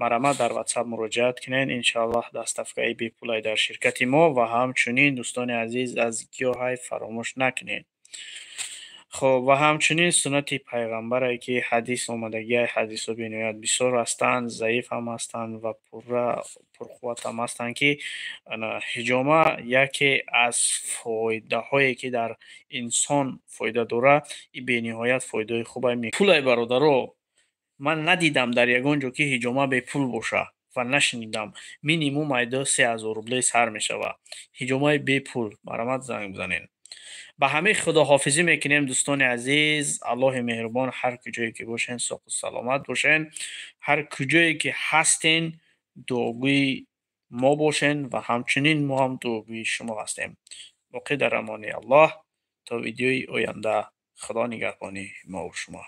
Марҳамат, дар ватсап муроҷиат кунед, иншоаллоҳ. Доставка и бепулай дар ширкати мо. Ва ҳамчунин, дӯстони азиз, аз гиёҳай фаромӯш накунед. Хуб, ва ҳамчунин суннати пайғамбаре ки ҳадис омадагиай, ҳадисҳо бениҳоят бисёр ҳастанд, заиф ҳам ҳастанд ва пурра пурқувват ҳам ҳастанд, ки ҳиҷома яке аз фоидаҳое ки дар инсон фоида дорад, и бениҳоят фоидаҳои хубай. Пулай, бародаро, ман надидам дар ягон ҷо, ки ҳиҷома бепул боша. Ва нашунидам. Минимум айдо 3000 рублей сар мешавад. Ҳиҷомаи бепул, марҳамат, занг бизанед. Ба ҳамин худоҳофизӣ мекунем, дӯстони азиз. Аллоҳи меҳрубон, ҳар куҷое ки бошен, соқу саломат бошен, ҳар куҷое ки ҳастен, дуогӯи мо бошен ва ҳамчунин мо ҳам дуогӯи шумо ҳастем. Боқӣ дар амони Аллоҳ, то видеои оянда. Худо нигаҳбони мову шумо.